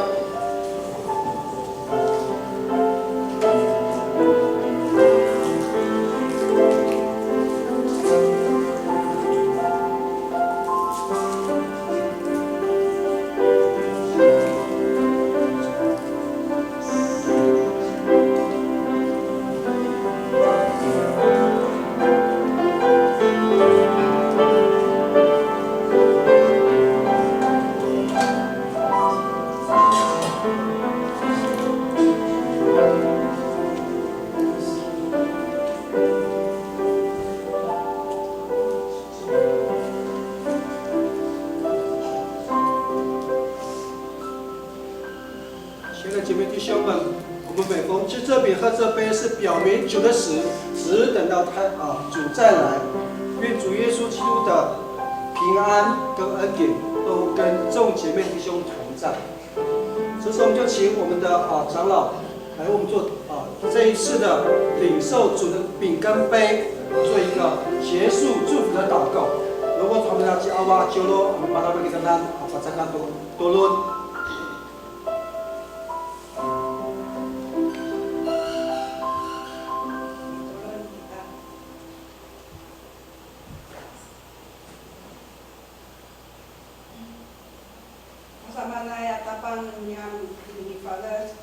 兄们，我们每逢吃这饼喝这杯，是表明主的死，直等到他，啊，主再来。愿主耶稣基督的平安跟恩典都跟众姐妹弟兄同在。这时候我们就请我们的，啊，长老来为我们做，啊，这一次的领受主的饼跟杯，做一个结束祝福的祷告。Loma' to haw ci Awa Colo, a mapalal kita nan, a, pacakat to tolon. Masamaanay a Tapang niyam i mifalet,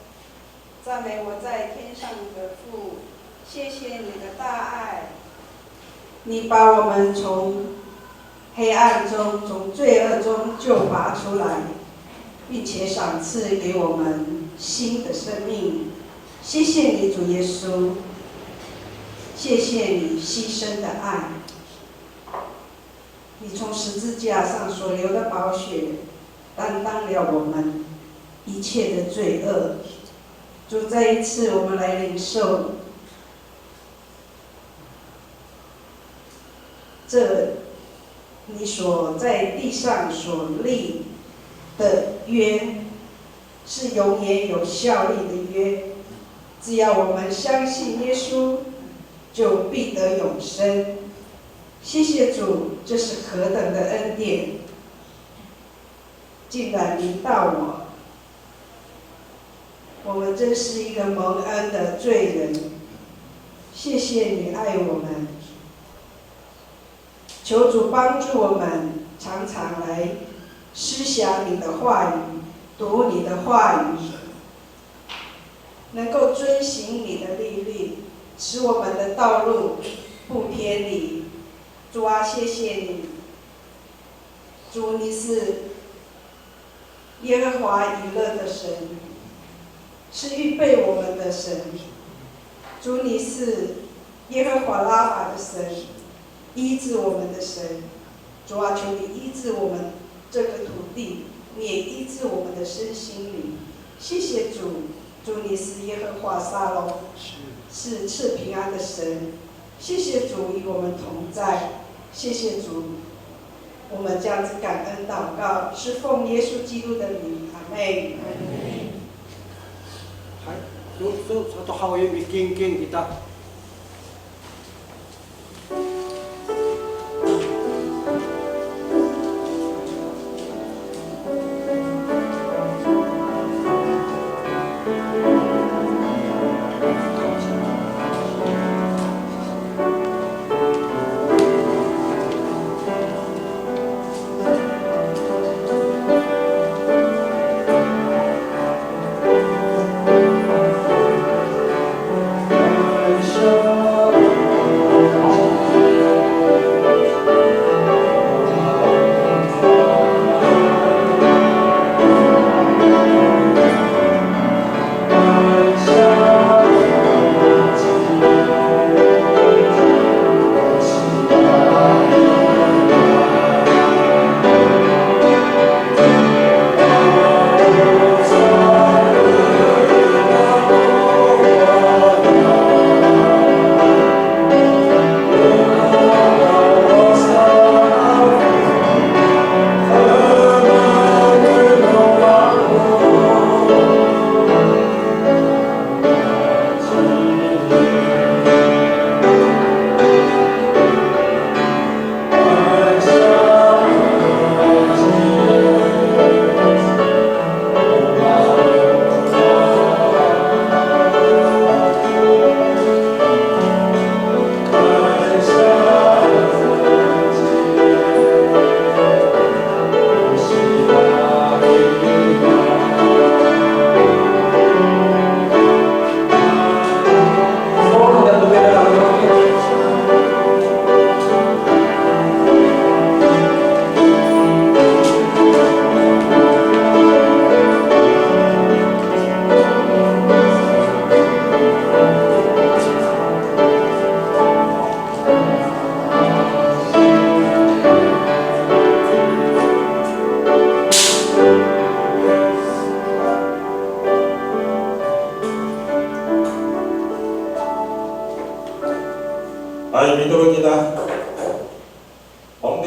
赞美我在天上的父，谢谢你的大爱，你把我们从黑暗中、从罪恶中救拔出来，并且赏赐给我们新的生命。谢谢你，主耶稣，谢谢你牺牲的爱。 你从十字架上所流的宝血，担当了我们一切的罪恶。主，再一次我们来领受这你所在地上所立的约，是永远有效力的约。只要我们相信耶稣，就必得永生。 谢谢主，这是何等的恩典！竟然临到我，我们真是一个蒙恩的罪人。谢谢你爱我们，求主帮助我们常常来思想你的话语，读你的话语， 能够遵行你的律例，使我们的道路不偏离。主啊，谢谢你。主，你是耶和华以勒的神，是预备我们的神。主，你是耶和华拉法的神，医治我们的神。主啊，求你医治我们这个土地，你也医治我们的身心灵。谢谢主，主你是耶和华沙龙，是赐平安的神。谢谢主与我们同在，谢谢主，我们这样子感恩祷告，是奉耶稣基督的名，阿们。Hay, so, so, sato haw i, mikingking kita.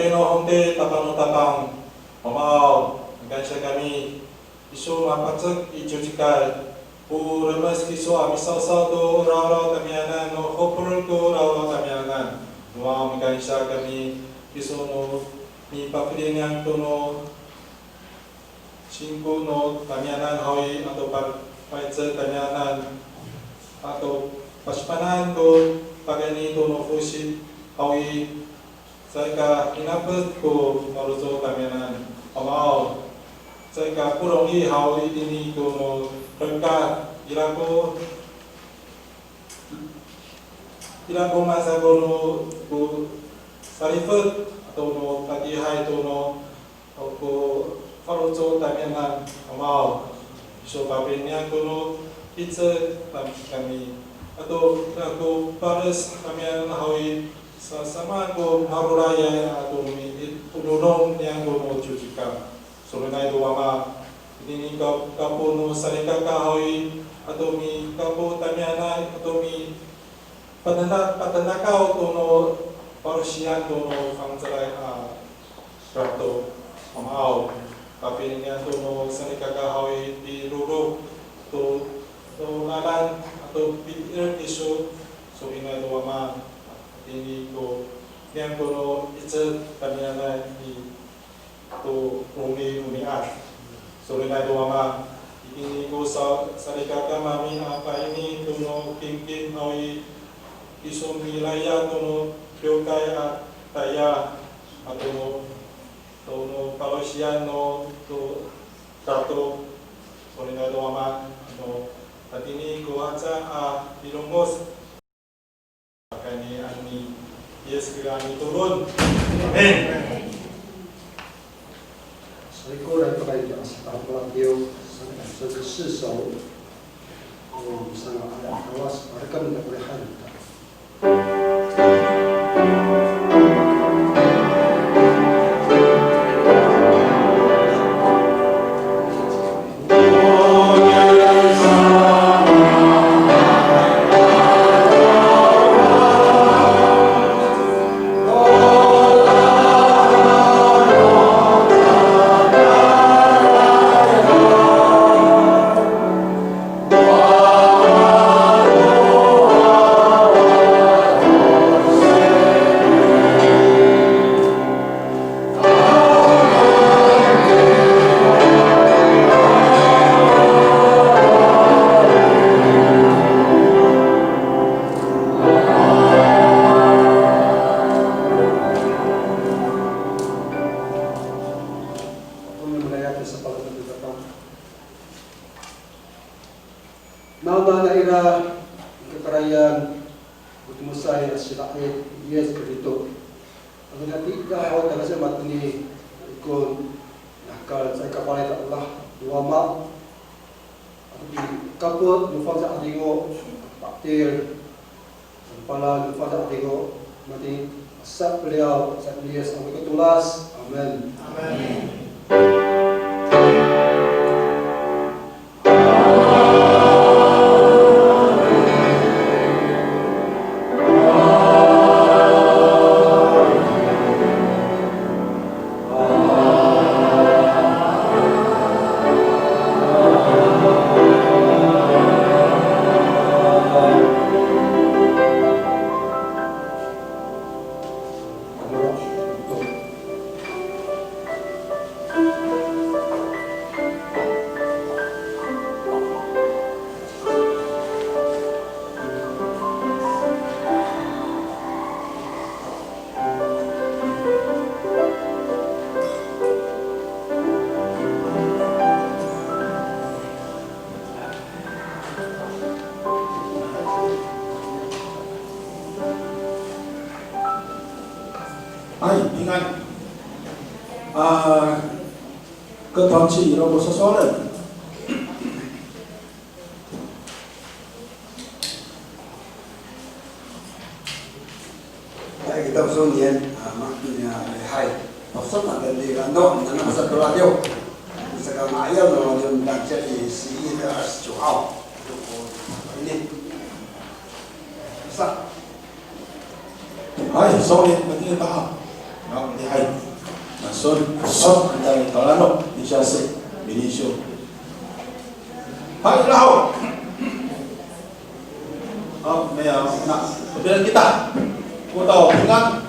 Eno hongte tapang no tapang, Wamaaw, mikansiya kami, iso mapacek i ciwcikay, o remes kiso a misawsaw to rawraw tamiyanan no hopol to rawraw tamiyanan, Wamaaw, mikansiya kami, iso no mipafeli niyam to no singko no tamiyanan haw i, ato pa-, paycek tamiyanan, ato pasipanan to pakayni to no fosi haw i, caay ka hinapec ko faloco' tamiyanan. Wamaaw, caay ka polong i haw i, itini ko no reka, ira ko, ira ko masa ko no, ko salifet ato no tatiihay to no, o ko faloco' tamiyanan, Wamaaw, iso papini ako no 'icel kami. Ato ko pales tamiyanan haw i, sa, samaan ko maroray ato mi, o nonong niyam ko no ciwcika. Solinay to Wama, itini ka, kapo no salikaka haw i, ato mi kapo tamiyanan, ato mi Patena-, patenakaw to no palosiyang to no fangcalay a serato. Wamaaw, papinengen to no salikaka haw i, pilolok to, to lalan ato piti'er kiso, solinay to Wama, itini ko niyam ko no 'icel tamiyanan i to romi'ami'ad. Solinay to Wama, itini ko sa, salikaka mami a pa'ini to no kingking haw i, kiso milayap to no kiwkay a tayal, ato no, to no palosiyang no to serato. Solinay to Wama, ano, itini ko waca a milongoc. Pakayni ni Yis kira mitolon. Amin. Salikaka pakayni a saka palatiw, saka saka siso. O sanga ada kawas, parekam da parehan. Nano na ira i kakarayan, o tomesay a sila'it ni Yis Kristo. Ano niyam i, ira haw i, tangasa matini ikor, nahekal caay ka palay to Allah, to Wama. Ato pikapot no fangcal a 'adingo, pa'edil. Pala no fangcal a 'adingo, matini sa peliyaw, sa Yis a mitolas. Amin. Amin. Hay, 平安。啊，各团契，如果说说了， Hay, kita 说年, a, ma, ya, hay. Pasok na tadi kan to, nana pasok to radio. Saka nga'ayal no radio, dan jadi si ina as cuau. Ini. Sa. Hay, 说年, matini taha. Haw, lihay. Nason, sot, kita i Talano, ni Siyasi, minisyo. Hay, laho. Haw, maya, na, pabila kita. Kotaw, pingan.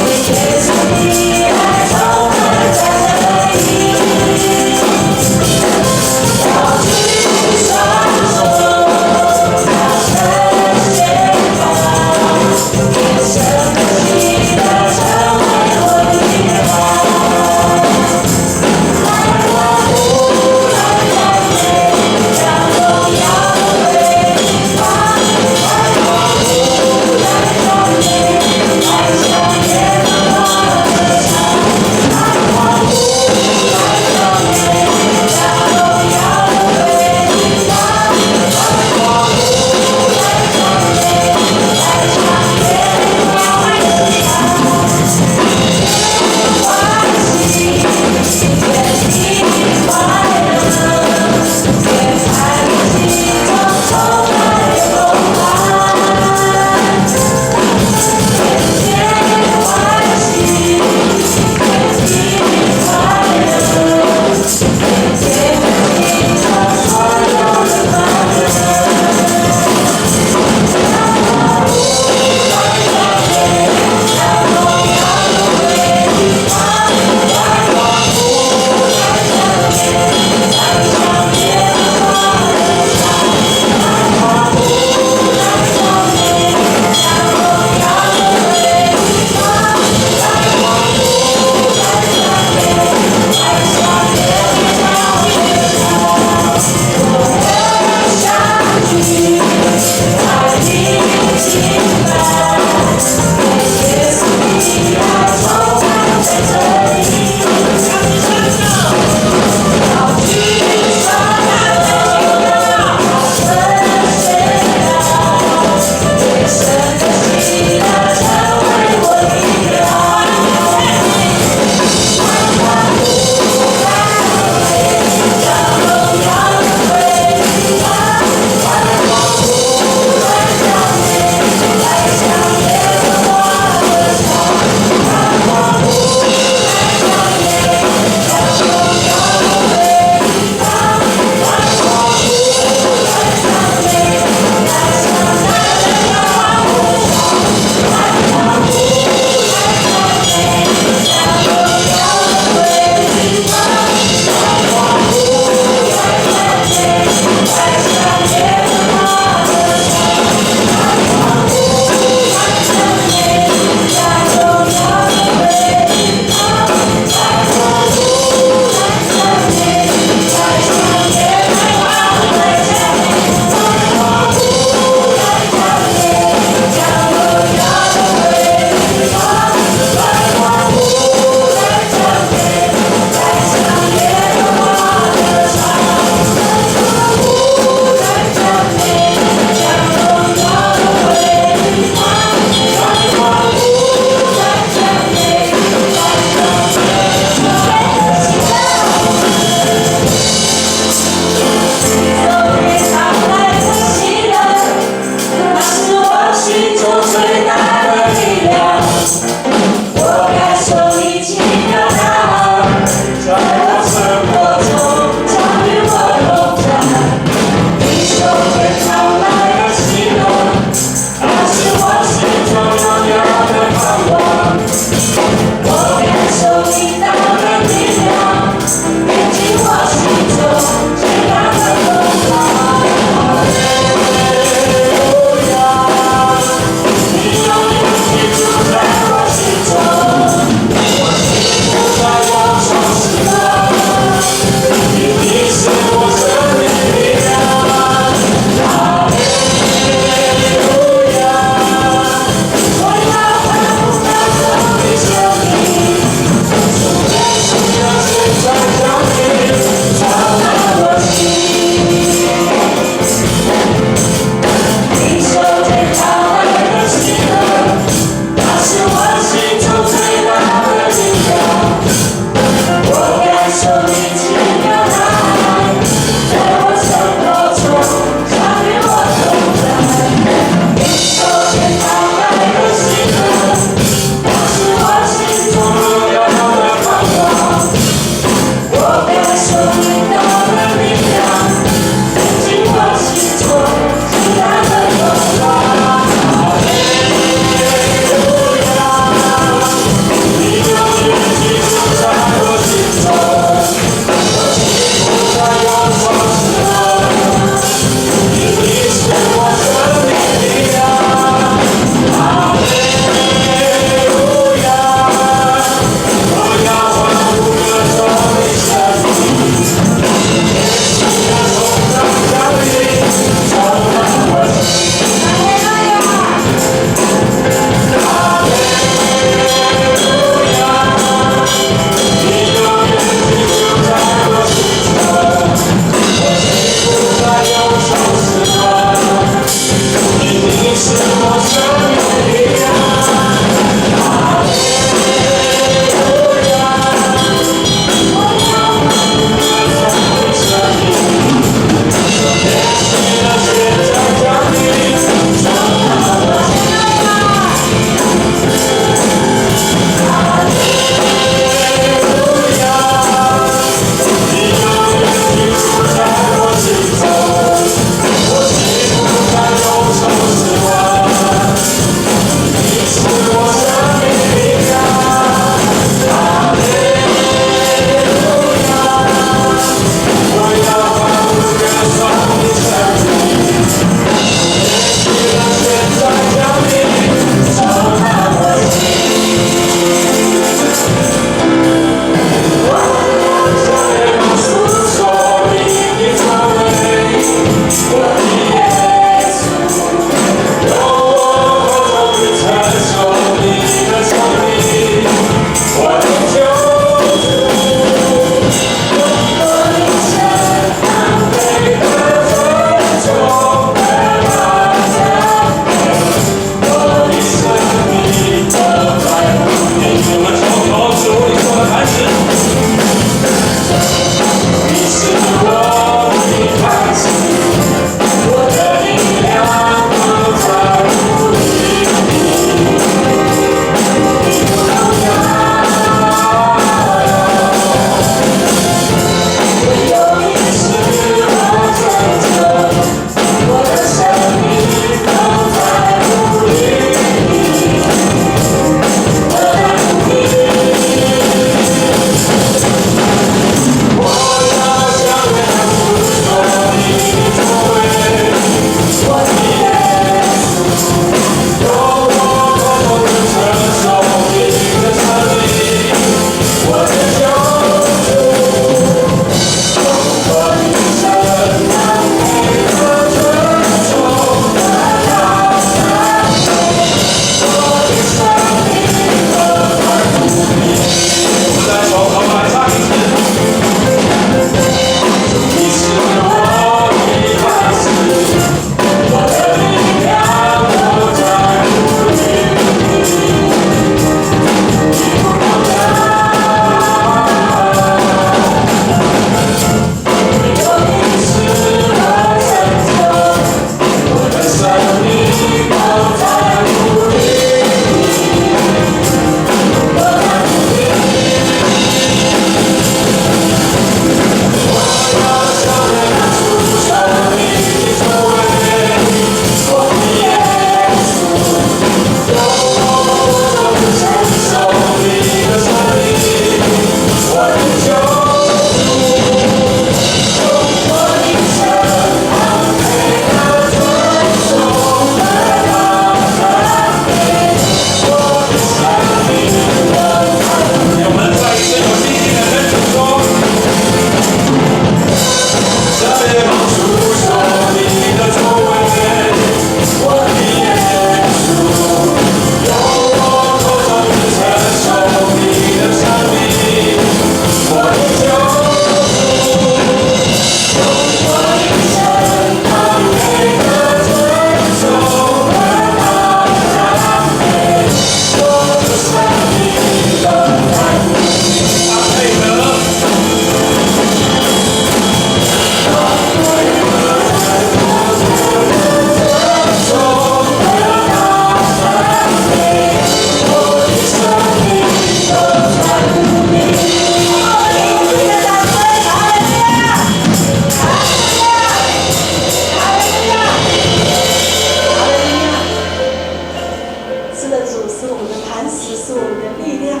是我们的力量。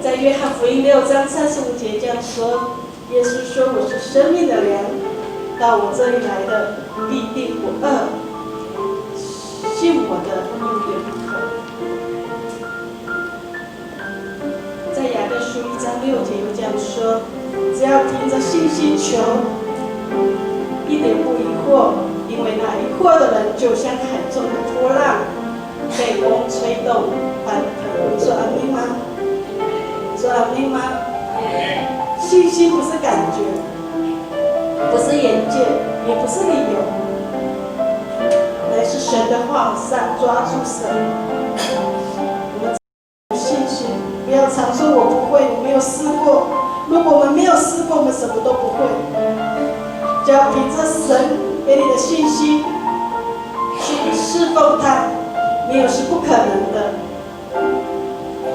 在约翰福音六章三十五节这样说：耶稣说：“我是生命的粮，到我这里来的必定不饿，信我的永远不渴。”在雅各书一章六节又这样说：“只要凭着信心求，一点不疑惑，因为那疑惑的人就像海中的波浪，被风吹动，翻腾。”你说阿们吗？你说阿们吗？信心不是感觉，不是眼见，也不是理由，乃是神的话，上抓住神。我们有信心，不要常说“我不会，我没有试过”。如果我们没有试过，我们什么都不会。只要凭着神给你的信心去侍奉他，没有是不可能的。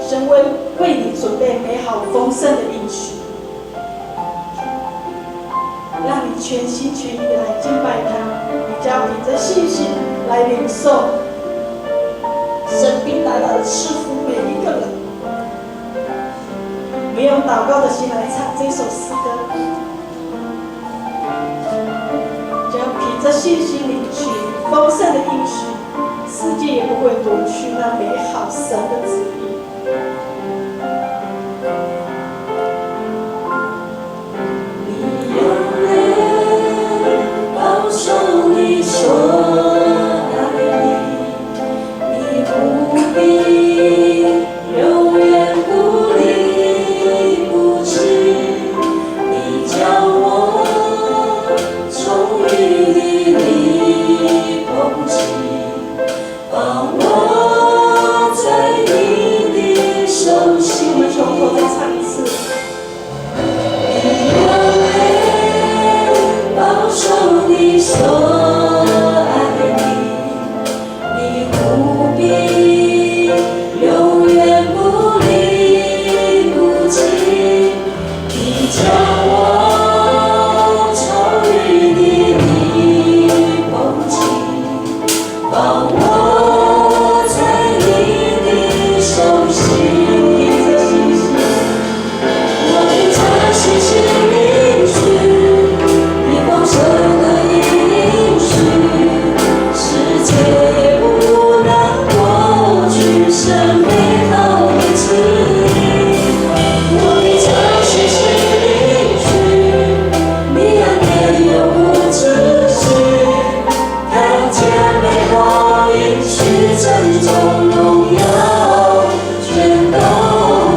神会为你准备美好丰盛的应许，让你全心全意的来敬拜他。你只要凭着信心来领受，神必大大的赐福每一个人。我们用祷告的心来唱这首诗歌。只要凭着信心领取丰盛的应许，世界也不会夺去那美好神的旨意。 你永远保守你所爱的，你不必，永远不离不弃。你叫我重遇你的风景， 把我在你的手心。我们从头再唱一次。你永远保守你所爱的，你不必，永远不离不弃。 你叫我重遇你的风景，把我在你的手心。我的真心是你去，你丰盛的应许，世界也不能夺去神美好的旨意。 我的真心是你去，你恩典永无止息，看见美好应许，这种荣耀全都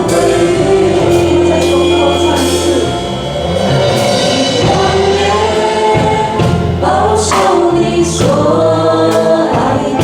归你。再重头唱一次。你永远保守你所爱的，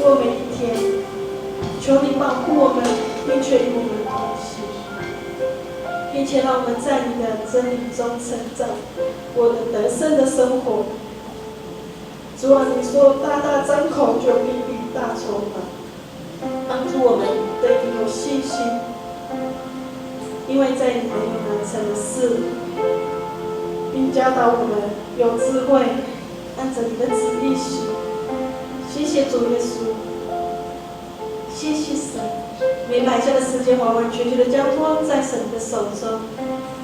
过每一天，求你保护我们，并且与我们同行，并且让我们在你的真理中成长，过得得胜的生活。主啊，你说大大张口就必必大充满，帮助我们对你有信心，因为在你没有难成的事，并教导我们有智慧，按着你的旨意行。谢谢主耶稣，谢谢神，每摆下的时间完完全全的交托在神的手中，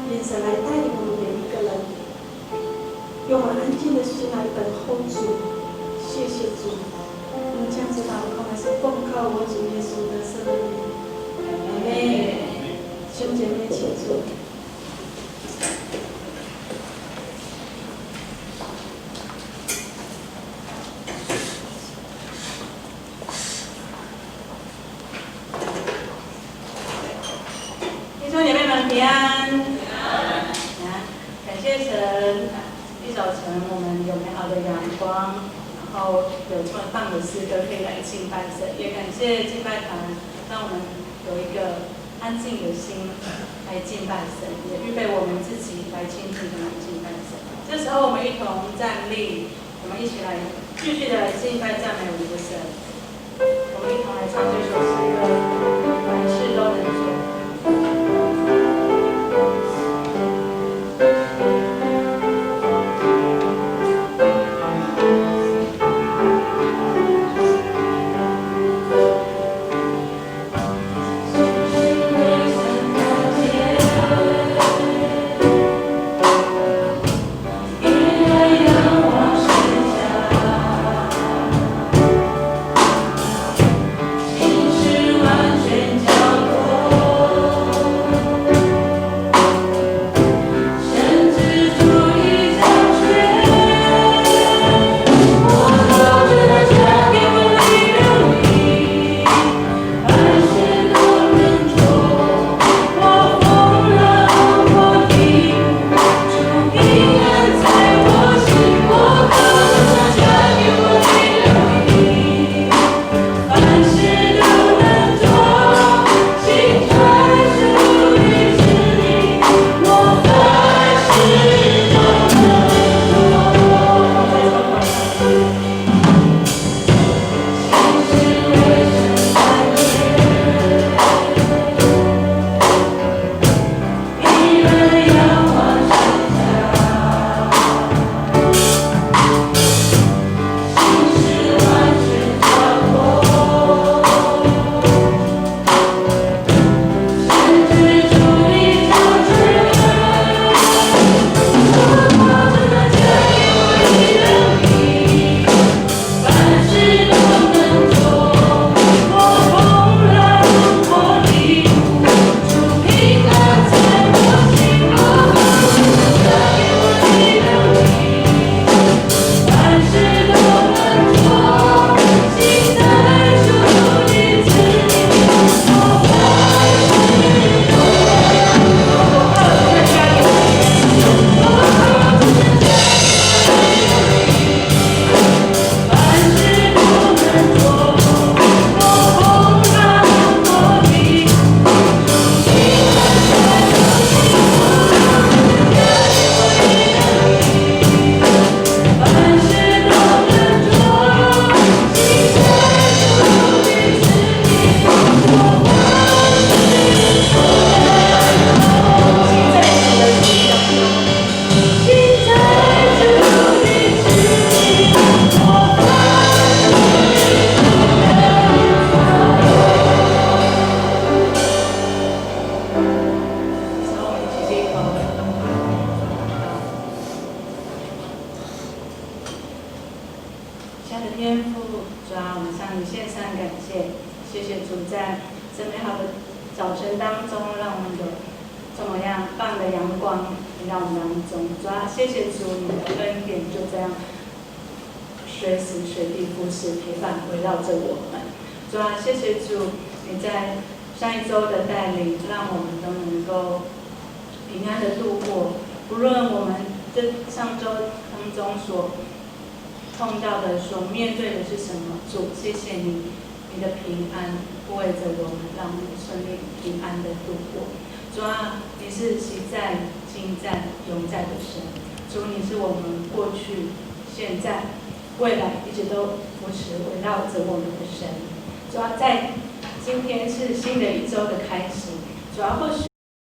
愿神来带领我们每一个人，用我们安静的心来等候主。谢谢主，我们这样子祷告，乃是奉靠我主耶稣的圣名。阿门。弟兄姐妹，请坐。弟兄姐妹们平安。平安。感谢神，一早晨我们有美好的阳光，然后有这么棒的诗歌可以来敬拜神，也感谢敬拜团，让我们有一个安静的心来敬拜神，也预备我们自己来静静的来敬拜神。这时候我们一同站立，我们一起来继续的来敬拜赞美我们的神。我们一同来唱这首诗歌，凡事都能做。亲爱的天父，主啊，我们向你献上感谢，谢谢主在这美好的早晨当中，让我们有这么样棒的阳光来到我们当中。主啊，谢谢主，你的恩典就这样随时随地不时陪伴围绕着我们。主啊，谢谢主，你在上一周的带领，让我们都能够平安的度过。无论我们这上周当中所碰到的、所面对的是什么。主，谢谢你，你的平安护卫着我们，让我们顺利平安的度过。主啊，你是昔在、今在、永在的神。主，你是我们过去、现在、未来一直都扶持围绕着我们的神。主啊，在今天是新的一周的开始。主啊，或许